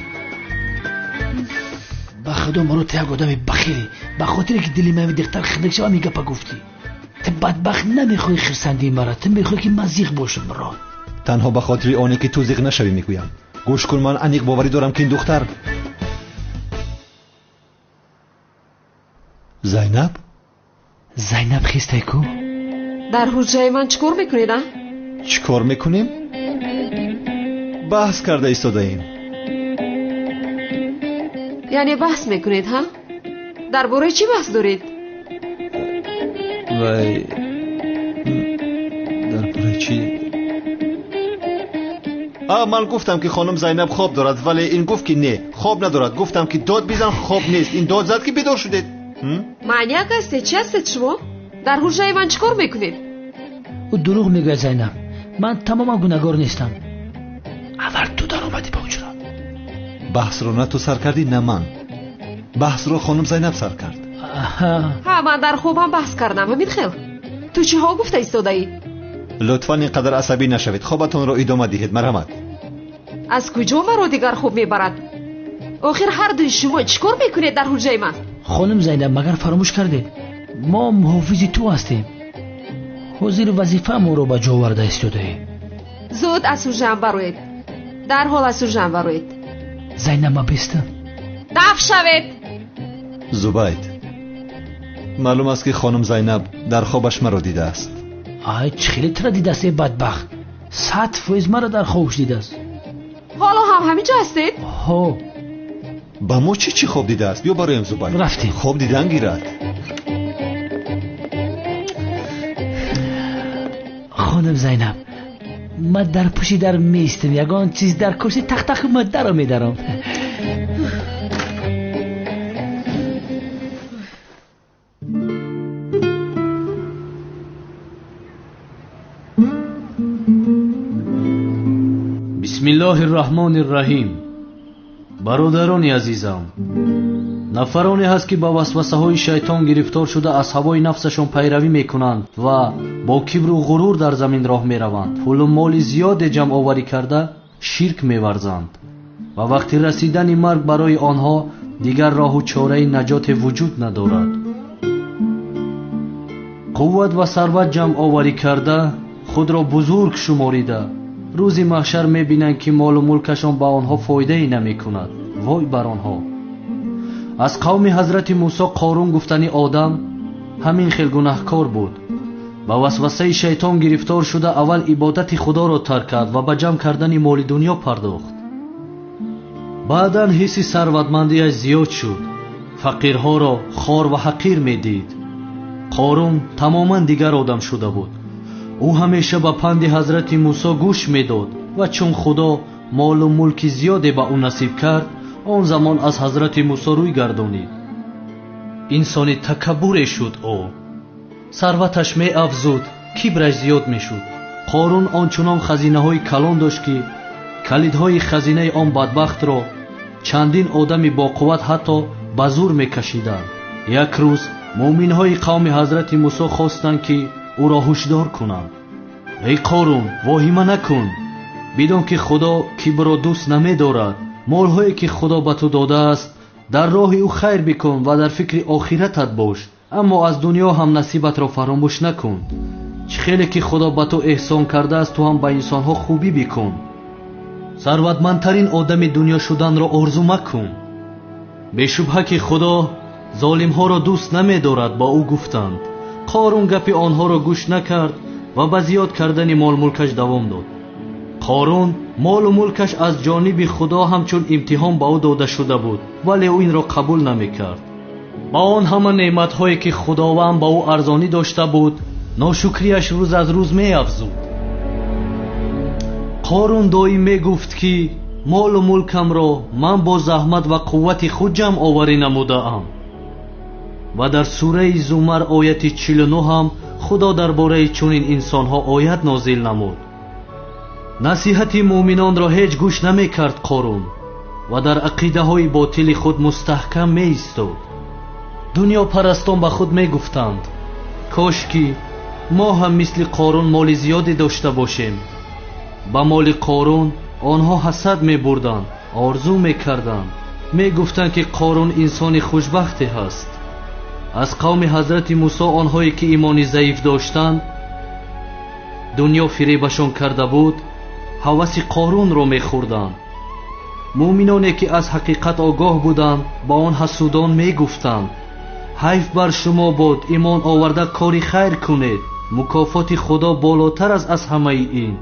[SPEAKER 6] Ба худо, Мурод, ту як одами бахилӣ. Ба хотире ки дили ман духтар хунук шава ҳамин гапа гуфтӣ. Ту бадбахт намехоҳӣ хирсандии маро. Ту мехоҳӣ ки ман зиқ бошам, Мурод.
[SPEAKER 2] Танҳо ба хотири оне ки ту зиқ нашавӣ мегӯям. Гӯш кун, ман аниқ боварӣ дорам ки ин духтар Зайнаб?
[SPEAKER 6] Зайнаб хистай ку?
[SPEAKER 1] Дар ҳуҷраи ман чӣ кор мекунед, а?
[SPEAKER 2] Чӣ кор мекунем? Баҳс карда истодаем.
[SPEAKER 1] Яъне баҳс мекунед, ҳа? Дар бораи чӣ баҳс доред?
[SPEAKER 2] Вай, дар бораи чӣ? Ман гуфтам ки хонум Зайнаб хоб дорад, вале ин гуфт ки не, хоб надорад. Гуфтам ки дод бизан, хоб нест. Ин дод зад ки бедор шудед.
[SPEAKER 1] Маняк ҳастед? Чӣ ҳастед шумо? Дар ҳуҷраи ман чӣ кор мекунед?
[SPEAKER 6] Ӯ дурӯғ мегӯяд, Зайнаб. Ман тамоман гунаҳгор нестам. Аввал ту даромадӣ ба ҳуҷра.
[SPEAKER 2] Баҳсро на ту сар кардӣ, на ман. Баҳсро хонум Зайнаб сар кард.
[SPEAKER 1] Ҳа, ман дар хобам баҳс кардам. Ҳамин хел. Ту чиҳо гуфта истодаӣ?
[SPEAKER 2] Лутфан ин қадар асабӣ нашавед. Хобатонро идома диҳед, марҳамат.
[SPEAKER 1] Аз куҷо маро дигар хоб мебарад? Охир ҳар дуи шумо чӣ кор мекунед дар ҳуҷраи ман?
[SPEAKER 6] Хонум Зайнаб, магар фаромӯш кардед? Мо муҳофизи ту ҳастем. Ҳозир вазифаамонро ба ҷо оварда истодаем.
[SPEAKER 1] Зуд аз ҳуҷраам бароед. Дарҳол аз ҳуҷраам бароед.
[SPEAKER 6] Зайнаб, ма бестам.
[SPEAKER 1] Даф шавед.
[SPEAKER 2] Зубайд, маълум аст ки хонум Зайнаб дар хобаш маро дидааст.
[SPEAKER 6] Ай, чӣ хеле тура дидааст, э бадбахт. 100% маро дар хобаш дидааст.
[SPEAKER 1] Ҳоло ҳам ҳамин ҷо ҳастед?
[SPEAKER 6] Ҳо.
[SPEAKER 2] Ба мо чӣ чӣ хоб дидааст? Биё бароем, Зубайд.
[SPEAKER 6] Рафтем.
[SPEAKER 2] Хоб дидан гирад.
[SPEAKER 6] Хонум Зайнаб, ман дар пушти дар меистам. Ягон чиз дар курси тахтах ман даро медарам.
[SPEAKER 11] Бисмиллоҳир Раҳмонир Раҳим. Бародарони азизам, нафароне ҳаст ки ба васвасаҳои шайтон гирифтор шуда аз ҳавои нафсашон пайравӣ мекунанд ва бо кибру ғурур дар замин роҳ мераванд. Пулу моли зиёде ҷамъоварӣ карда ширк меварзанд ва вақти расидани марг барои онҳо дигар роҳу чораи наҷоте вуҷуд надорад. Қувват ва сарват ҷамъоварӣ карда худро бузург шуморида Рӯзи маҳшар мебинанд, ки молу мулкашон ба онҳо фоидае намекунад. Вой бар онҳо! Аз қавми ҳазрати Мусо Қорун гуфтани одам ҳамин хел гунаҳкор буд. Ба васвасаи шайтон гирифтор шуда аввал ибодати Худоро тарк кард ва ба ҷамъ кардани моли дунё пардохт. Баъдан ҳисси сарватмандиаш зиёд шуд. Фақирҳоро хор ва ҳақир медид. Қорун тамоман дигар одам шуда буд. Ӯ ҳамеша ба панди ҳазрати Мусо гӯш медод ва чун Худо молу мулки зиёде ба ӯ насиб кард, он замон аз ҳазрати Мусо рӯй гардонид. Инсони такаббуре шуд ӯ. Сарваташ меафзуд, кибраш зиёд мешуд. Қорун ончунон хазинаҳои калон дошт, ки калидҳои хазинаи он бадбахтро чандин одами боқувват ҳатто ба зур мекашиданд. Як рӯз муъминҳои қавми ҳазрати Мусо хостанд, ки ӯро ҳушдор кунанд. Эй Қорун, воҳима накун, бидон ки Худо кибрро дӯст намедорад. Молҳое ки Худо ба ту додааст, дар роҳи ӯ хайр бикун ва дар фикри охиратат бош, аммо аз дунё ҳам насибатро фаромӯш накун. Чӣ хеле ки Худо ба ту эҳсон кардааст, ту ҳам ба инсонҳо хубӣ бикун. Сарватмандтарин одами дунё шуданро орзу макун. Бешубҳа ки Худо золимҳоро дӯст намедорад, ба ӯ гуфтанд. Қорун гапи онҳоро гӯш накард ва ба зиёд кардани молмулкаш давом дод. Қорун молу мулкаш аз ҷониби Худо ҳамчун имтиҳон ба ӯ дода шуда буд, вале ӯ инро қабул намекард. Ба он ҳама неъматҳое ки Худованд ба ӯ арзонӣ дошта буд, ношукрияш рӯз аз рӯз меафзуд. Қорун доим мегуфт, ки молу мулкамро ман бо заҳмат ва қуввати худ ҷамъ оварӣ намудаам. Ва дар сураи Зумар ояти 49 ҳам Худо дар бораи чунин инсонҳо оят нозил намуд. Насиҳати муъминонро ҳеҷ гӯш намекард Қорун ва дар ақидаҳои ботили худ мустаҳкам меистод. Дунёпарастон ба худ мегуфтанд: кош ки мо ҳам мисли Қорун моли зиёде дошта бошем. Ба моли Қорун онҳо ҳасад мебурданд, орзу мекарданд, мегуфтанд, ки Қорун инсони хушбахте ҳаст. Аз қавми ҳазрати Мусо онҳое ки имони заиф доштанд, дунё фиребашон карда буд, ҳаваси Қорунро мехӯрданд. Муъминоне ки аз ҳақиқат огоҳ буданд, ба он ҳасудон мегуфтанд: ҳайф бар шумо бод, имон оварда кори хайр кунед, мукофоти Худо болотар аст аз ҳамаи ин.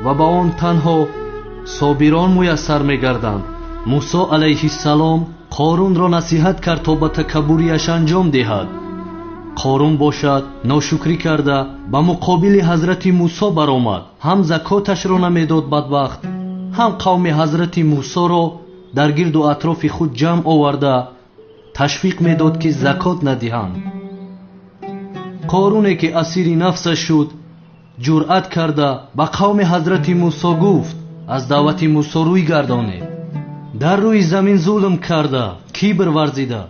[SPEAKER 11] Ва ба он танҳо собирон муяссар мегарданд. Мусо алайҳиссалом Қорунро насиҳат кард то ба такаббурияш анҷом диҳад. Қорун бошад ношукрӣ карда ба муқобили ҳазрати Мусо баромад. Ҳам закоташро намедод бадбахт, ҳам қавми ҳазрати Мусоро дар гирду атрофи худ ҷамъ оварда ташвиқ медод, ки закот надиҳанд. Қоруне ки асири нафсаш шуд, ҷуръат карда ба қавми ҳазрати Мусо гуфт: аз даъвати Мусо рӯй гардонед. Дар рӯи замин зулм карда, кибр варзида,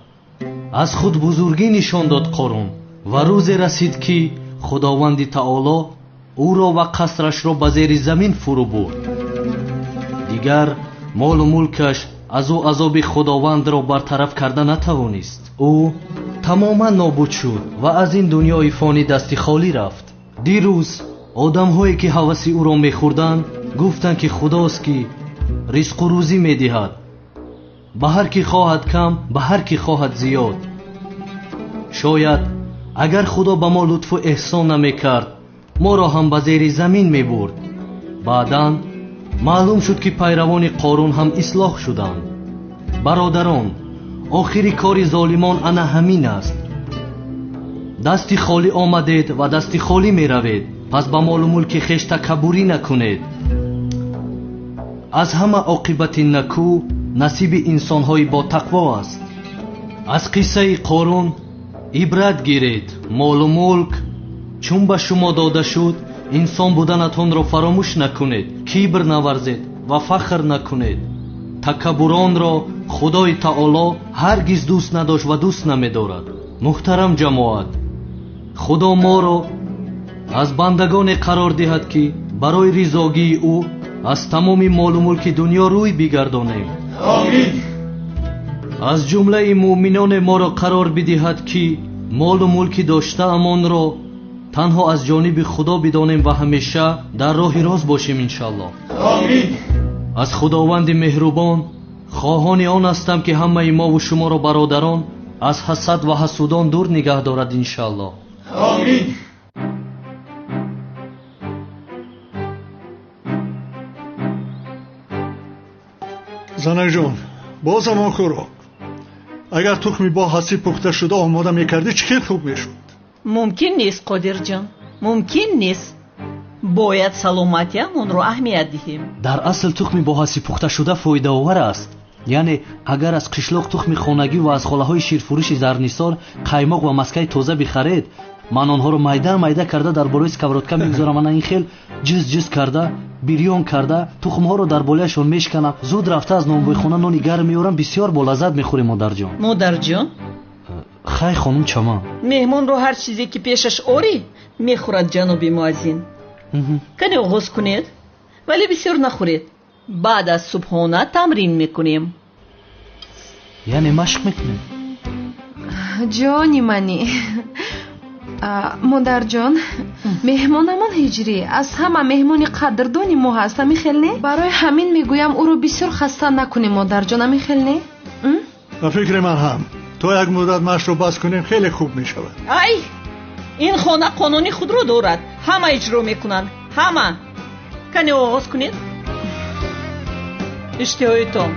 [SPEAKER 11] аз худ бузургӣ нишон дод Қорун. Ва рӯзе расид, ки Худованди Таоло ӯро ва қасрашро ба зери замин фурӯ бурд. Дигар молу мулкаш аз ӯ азоби Худовандро бартараф карда натавонист. Ӯ тамоман нобуд шуд ва аз ин дунёи фонӣ дасти холӣ рафт. Дирӯз одамҳое ки ҳаваси ӯро мехӯрданд, гуфтанд, ки Худост ки ризқу рӯзӣ медиҳад, ба ҳар ки хоҳад кам, ба ҳар ки хоҳад зиёд. Шояд агар Худо ба мо лутфу эҳсон намекард, моро ҳам ба зери замин мебурд. Баъдан маълум шуд, ки пайравони Қорун ҳам ислоҳ шуданд. Бародарон, охири кори золимон ана ҳамин аст. Дасти холӣ омадед ва дасти холӣ меравед, пас ба молу мулки хеш такаббурӣ накунед. Аз ҳама оқибати накӯ насиби инсонҳои ботақво аст. Аз қиссаи Қорун ибрат гиред. Молу мулк чун ба шумо дода шуд, инсон буданатонро фаромӯш накунед, кибр наварзед ва фахр накунед. Такаббуронро Худои Таоло ҳаргиз дӯст надошт ва дӯст намедорад. Муҳтарам ҷамоат, Худо моро аз бандагоне қарор диҳад, ки барои ризогии ӯ аз тамоми молу мулки дунё рӯй бигардонем.
[SPEAKER 10] Омин.
[SPEAKER 11] Аз ҷумлаи муъминоне моро қарор бидиҳад, ки молу мулки доштаамонро Танҳо аз ҷониби Худо бидонем ва ҳамеша дар роҳи рост бошем иншаллоҳ.
[SPEAKER 18] Омин.
[SPEAKER 11] Аз Худованди меҳрубон хоҳони он ҳастам ки ҳамаи мову шуморо бародарон аз ҳасад ва ҳасудон дур нигаҳ дорад иншаллоҳ.
[SPEAKER 18] Омин.
[SPEAKER 17] Занакҷон, боз ҳамон хӯрок. Агар тухми бо ҳасиб пухта шуда омода мекардӣ, чӣ хел хуб мешуд?
[SPEAKER 15] Мумкин нест, Қодирҷон, мумкин нест. Бояд саломатиамонро аҳамият диҳем.
[SPEAKER 11] Дар асл тухми бо ҳасиб пухта шуда фоидаовар аст. Яъне агар аз қишлоқ тухми хонагӣ ва аз холаҳои ширфурӯши Зарнисор қаймоқ ва маскаи тоза бихаред, ман онҳоро майда майда карда дар болои сковородка мегузорам, ана ин хел ҷиз ҷиз карда бирён карда тухмҳоро дар болояшон мешканам. Зуд рафта аз нонвойхона нони гарм меорам, бисёр болаззат мехӯрем, модарҷон.
[SPEAKER 15] Модарҷон?
[SPEAKER 11] Хай, хонум Чаман.
[SPEAKER 15] Меҳмонро ҳар чизе ки пешаш орӣ мехӯрад, ҷаноби муаззин. Кане оғоз кунед, вале бисёр нахӯред. Баъд аз субҳона тамрин мекунем.
[SPEAKER 11] Яъне машқ мекунем?
[SPEAKER 12] Ҷони мани, модарҷон, меҳмонамон Ҳиҷрӣ аз ҳама меҳмони қадрдони мо ҳаст, ами хел не? Барои ҳамин мегӯям ӯро бисёр хаста накунем, модарҷон, ами хел не?
[SPEAKER 17] Ба фикри ман ҳам то як муддат машқро бас кунем хеле хуб мешавад.
[SPEAKER 15] Ай, ин хона қонуни худро дорад, ҳама иҷро мекунанд, ҳама. Кане оғоз кунед. Иштиҳоитон.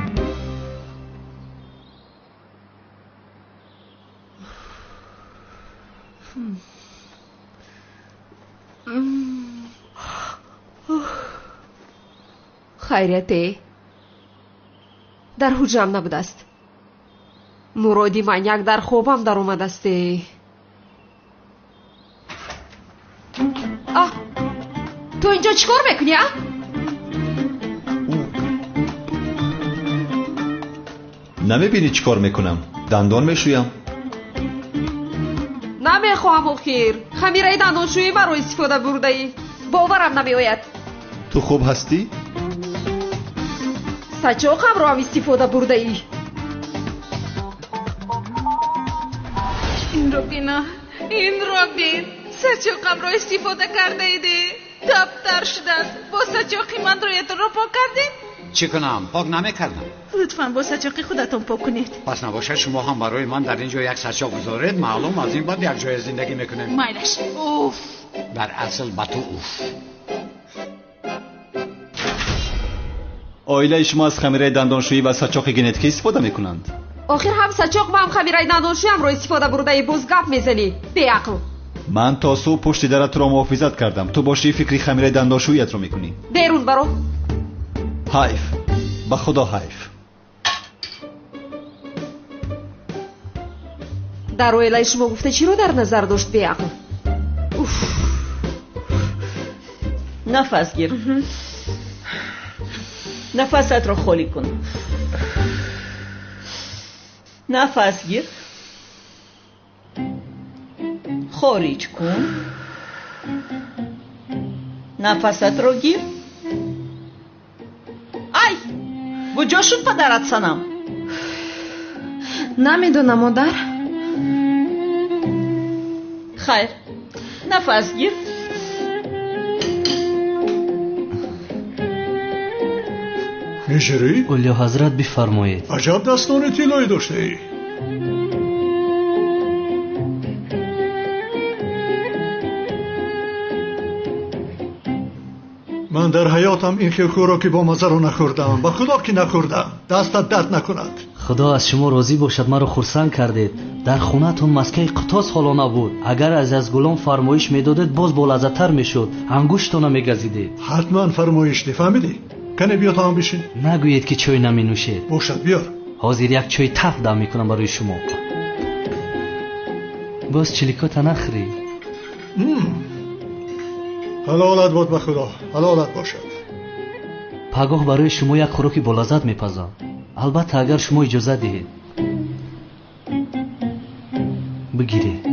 [SPEAKER 1] Хайрияте дар ҳуҷрам набудааст. Муроди маньяк дар хобам даромадасте. А, ту инҷо чӣ кор мекунӣ, а?
[SPEAKER 2] Намебинӣ чӣ кор мекунам? Дандон мешӯям.
[SPEAKER 1] Намехоҳам охир. Хамираи дандоншӯии маро истифода бурдаӣ. Боварам намеояд.
[SPEAKER 2] Ту хуб ҳастӣ?
[SPEAKER 1] Сачоқамро ҳам истифода бурдаӣ.
[SPEAKER 12] Инро бина, инро бин. Сачоқамро истифода кардаиде. Таптар шудааст. Бо сачоқи ман рӯятонро пок кардед?
[SPEAKER 13] Чӣ кунам? Пок намекардам.
[SPEAKER 16] Лутфан бо сачоқи худатон пок кунед.
[SPEAKER 13] Пас набошад шумо ҳам барои ман дар ин ҷо як сачоқ гузоред, маълум аз ин баъд як ҷоя зиндагӣ мекунем.
[SPEAKER 16] Майлаш. Уф.
[SPEAKER 13] Дар асл ба ту уф.
[SPEAKER 2] Оилаи шумо аз хамираи дандоншӯӣ ва сачоқи генетикӣ истифода мекунанд?
[SPEAKER 1] Охир ҳам сачоқ ва ҳам хамираи дандоншӯямро истифода бурдаи, боз гап мезанӣ, беақл.
[SPEAKER 2] Ман то субҳ пушти дара туро муҳофизат кардам. Ту бошӣ фикри хамираи дандоншӯиятро мекунӣ.
[SPEAKER 1] Берун баро.
[SPEAKER 2] Ҳайф, ба Худо ҳайф.
[SPEAKER 1] Дар оилаи шумо гуфта чиро дар назар дошт, беақл? Уф.
[SPEAKER 15] Нафас гир. Нафасатро холӣ кун. Нафас гир. Хориҷ кун. Нафасатро гир. Ай, куҷо шуд падарат, санам?
[SPEAKER 12] Намедонам, модар.
[SPEAKER 15] Хайр, нафас гир.
[SPEAKER 17] Ҳиҷрӣ?
[SPEAKER 11] Олиё ҳазрат, бифармоед.
[SPEAKER 17] Аҷаб дастони тиллоӣ доштаӣ. Ман дар ҳаётам ин хел хӯроки бомаззаро нахӯрдаам. Ба Худо ки нахӯрдаам. Дастат дард накунад.
[SPEAKER 11] Худо аз шумо розӣ бошад, маро хурсанд кардед. Дар хонаатон маскаи қутос ҳоло набуд. Агар аз Язгулом фармоиш медодед, боз болаззаттар мешуд. Ангуштона мегазидед.
[SPEAKER 17] Ҳатман фармоиш де, фаҳмидӣ? Кане биё то ҳам бишин.
[SPEAKER 11] Нагӯед ки чой наменӯшед.
[SPEAKER 17] Бошад, биёр.
[SPEAKER 11] Ҳозир як чой таф дам мекунам барои шумо. Боз чиликота нахӯрӣ.
[SPEAKER 17] Ҳалолат бод ба Худо, ҳалолат бошад.
[SPEAKER 11] Пагоҳ барои шумо як хӯроки болаззат мепазам. Албатта агар шумо иҷозат диҳед. Бигиред.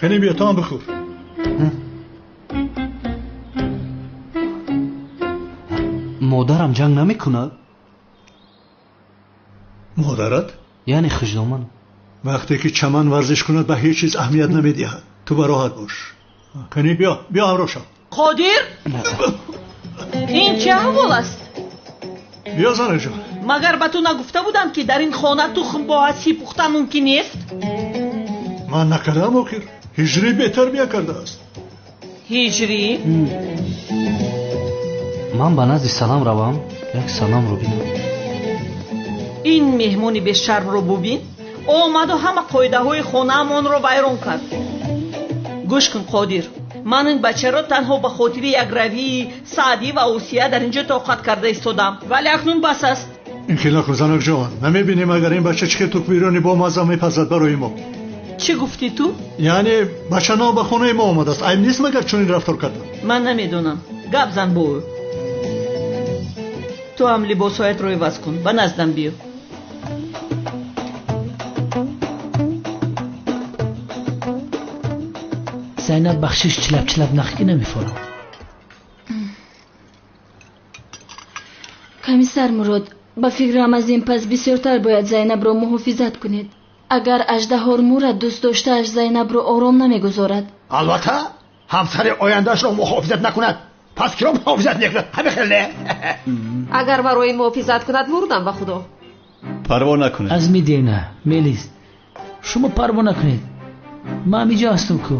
[SPEAKER 17] Кане биё то ҳам бихӯр.
[SPEAKER 11] Модарам ҷанг намекунад?
[SPEAKER 17] Модарат?
[SPEAKER 11] Яъне хуждоман.
[SPEAKER 17] Вақте ки чаман варзиш кунад ба ҳеҷ чиз аҳамият намедиҳад. Ту бароҳат бош. Кани биё, биё ҳамроҳ шав.
[SPEAKER 15] Қодир? Ин чӣ аҳвол аст?
[SPEAKER 17] Биё занаҷон.
[SPEAKER 15] Магар ба ту нагуфта будам, ки дар ин хона тухм бо ҳасиб пухтан мумкин нест?
[SPEAKER 17] Ман накардам охир. Ҳиҷрӣ бетарбия кардааст.
[SPEAKER 15] Ҳиҷрӣ?
[SPEAKER 11] Ман ба назди Салам равам, як Саламро бинам.
[SPEAKER 15] Ин меҳмони бешармро бубин. Омаду ҳама қоидаҳои хонаамонро вайрон кард. Гӯш кун Қодир, ман ин бачаро танҳо ба хотири якравии Саъдӣ ва Осия дар ин ҷо тоқат карда истодам, вале акнун бас аст.
[SPEAKER 17] Ин хел накун занакҷон, намебинем агар ин бача чӣ хел тухмбириёни бомазза мепазад барои мо.
[SPEAKER 15] Чӣ гуфтӣ ту?
[SPEAKER 17] Яъне бача нав ба хонаи мо омадааст, айб нест магар чунин рафтор кардан?
[SPEAKER 15] Ман намедонам, гап зан бо ӯ. Ту ҳам либосҳоятро иваз кун, ба наздам биё.
[SPEAKER 6] Зайнаб бахшиш чилап чилап нахки намефорам.
[SPEAKER 20] Комиссар Мурод, ба фикрам аз ин пас бисёртар бояд Зайнабро муҳофизат кунед. Агар аждаҳор мурад, дӯст доштааш Зайнабро ором намегузорад.
[SPEAKER 18] Албатта, ҳамсари ояндаашро муҳофизат накунад, пас киро муҳофизат мекунад? Ҳамин хел не?
[SPEAKER 1] Агар маро ин муҳофизат кунад, мурдам ба худо.
[SPEAKER 2] Парво накунед.
[SPEAKER 6] Аз мидена, Мелис, шумо парво накунед. Ман ҳамиҷо ҳастам ку.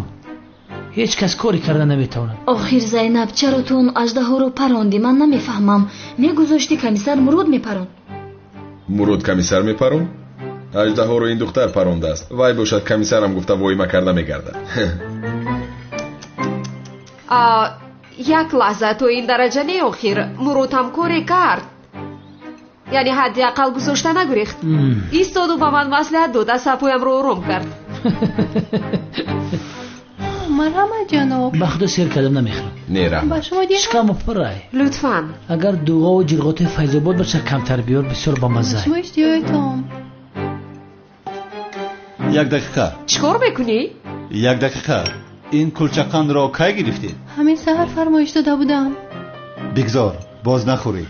[SPEAKER 6] Ҳеҷ кас коре карда наметавонад.
[SPEAKER 20] Охир Зайнаб, чаро ту он аждаҳоро парондӣ? Ман намефаҳмам. Мегузошти комиссар Мурод мепаронд.
[SPEAKER 8] Мурод комиссар мепаронд? Аждаҳоро ин духтар парондааст. Вай бошад комиссарам гуфта воима карда мегардад.
[SPEAKER 1] Як лаҳза, то ин дараҷа не охир. Мурод ҳам коре кард. Яъне ҳадди ақал гузошта нагурехт. Истоду ба ман маслиҳат дод, асабҳоямро ором кард.
[SPEAKER 12] Марҳамат ҷаноб.
[SPEAKER 6] Ба худо сер кардам намехӯрам.
[SPEAKER 8] Не, раҳмат.
[SPEAKER 12] Ба шумо диҳам?
[SPEAKER 6] Шикаму пурай.
[SPEAKER 1] Лутфан.
[SPEAKER 6] Агар дуғову ҷирғоти Файзобод бошад камтар биёр, бисёр бамазза.
[SPEAKER 12] Шумо иштиёятон.
[SPEAKER 2] Як дақиқа.
[SPEAKER 1] Чӣ кор мекунӣ?
[SPEAKER 2] Як дақиқа. Ин кулчақандро кай гирифтед?
[SPEAKER 12] Ҳамин саҳар фармоиш дода будам.
[SPEAKER 2] Бигзор, боз нахӯрӣ.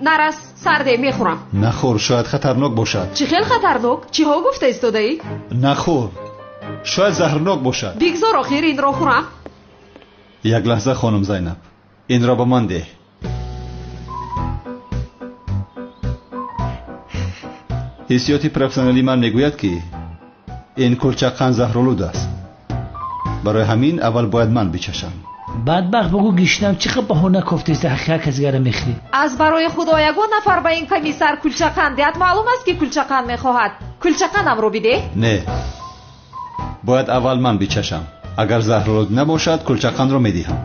[SPEAKER 1] Нарас, сарде мехӯрам.
[SPEAKER 2] Нахӯр, шояд хатарнок бошад.
[SPEAKER 1] Чӣ хел хатарнок? Чиҳо гуфта истодаӣ?
[SPEAKER 2] Нахӯр, шояд заҳрнок бошад.
[SPEAKER 1] Бигзор охир инро хӯрам.
[SPEAKER 2] Як лаҳза хонум Зайнаб, инро ба ман деҳ. Ҳиссиёти профессионалии ман мегӯяд, ки ин кулчақанд заҳролуд аст. Барои ҳамин аввал бояд ман бичашам.
[SPEAKER 6] Бадбахт бугӯ гишнам чӣ қад баҳона кофтеста ҳақиқат касгара мехӯрӣ.
[SPEAKER 1] Аз барои худо ягон нафар ба ин комиссар кулчақанд диҳад, маълум аст ки кулчақанд мехоҳад. Кулчақандамро бидеҳ.
[SPEAKER 2] Не, бояд аввал ман бичашам. Агар заҳролуд набошад, кулчақандро медиҳам.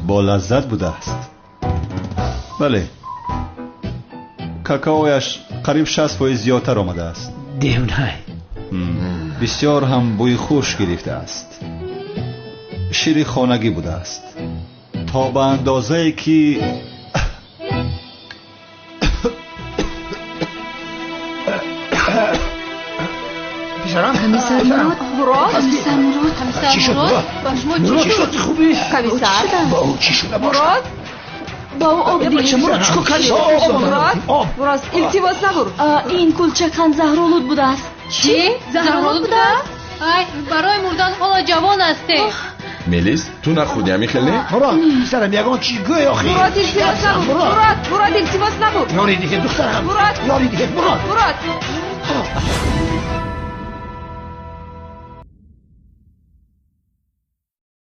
[SPEAKER 2] Бо лаззат будааст. Бале, какаояш қариб 60% зиёдтар омадааст.
[SPEAKER 6] Девнай.
[SPEAKER 2] Бисёр ҳам бӯи хуш гирифтааст. Шири хонагӣ будааст. То ба андозае ки
[SPEAKER 18] писарам,
[SPEAKER 20] комиссар Мурод,
[SPEAKER 1] Мурод,
[SPEAKER 20] комиссар Мурод,
[SPEAKER 18] чӣ шуд?
[SPEAKER 12] Мурод, ба шумо чӣ
[SPEAKER 18] шуд? Хубӣ?
[SPEAKER 1] Комиссар
[SPEAKER 18] ба ӯ чӣ шуда бошад?
[SPEAKER 1] Мурод,
[SPEAKER 20] ба ӯ об диҳед.
[SPEAKER 18] Мурод, чӣ кор кардӣ?
[SPEAKER 1] Мурод, Мурод, илтимос набур.
[SPEAKER 20] Ин кулчақанд заҳролуд будааст.
[SPEAKER 1] Чӣ?
[SPEAKER 12] Заҳролуд будааст? Ай, барои мурдан ҳоло ҷавон ҳастед.
[SPEAKER 8] Мелис, ту нахӯрдӣ ҳамин хел не?
[SPEAKER 18] Мурод, писарам, ягон чиз гӯй охир.
[SPEAKER 1] Мурод, илтимос набур. Мурод, Мурод, илтимос набур.
[SPEAKER 18] Ёри диҳед, духтарам.
[SPEAKER 1] Мурод,
[SPEAKER 18] ёри диҳед, Мурод.
[SPEAKER 1] Мурод.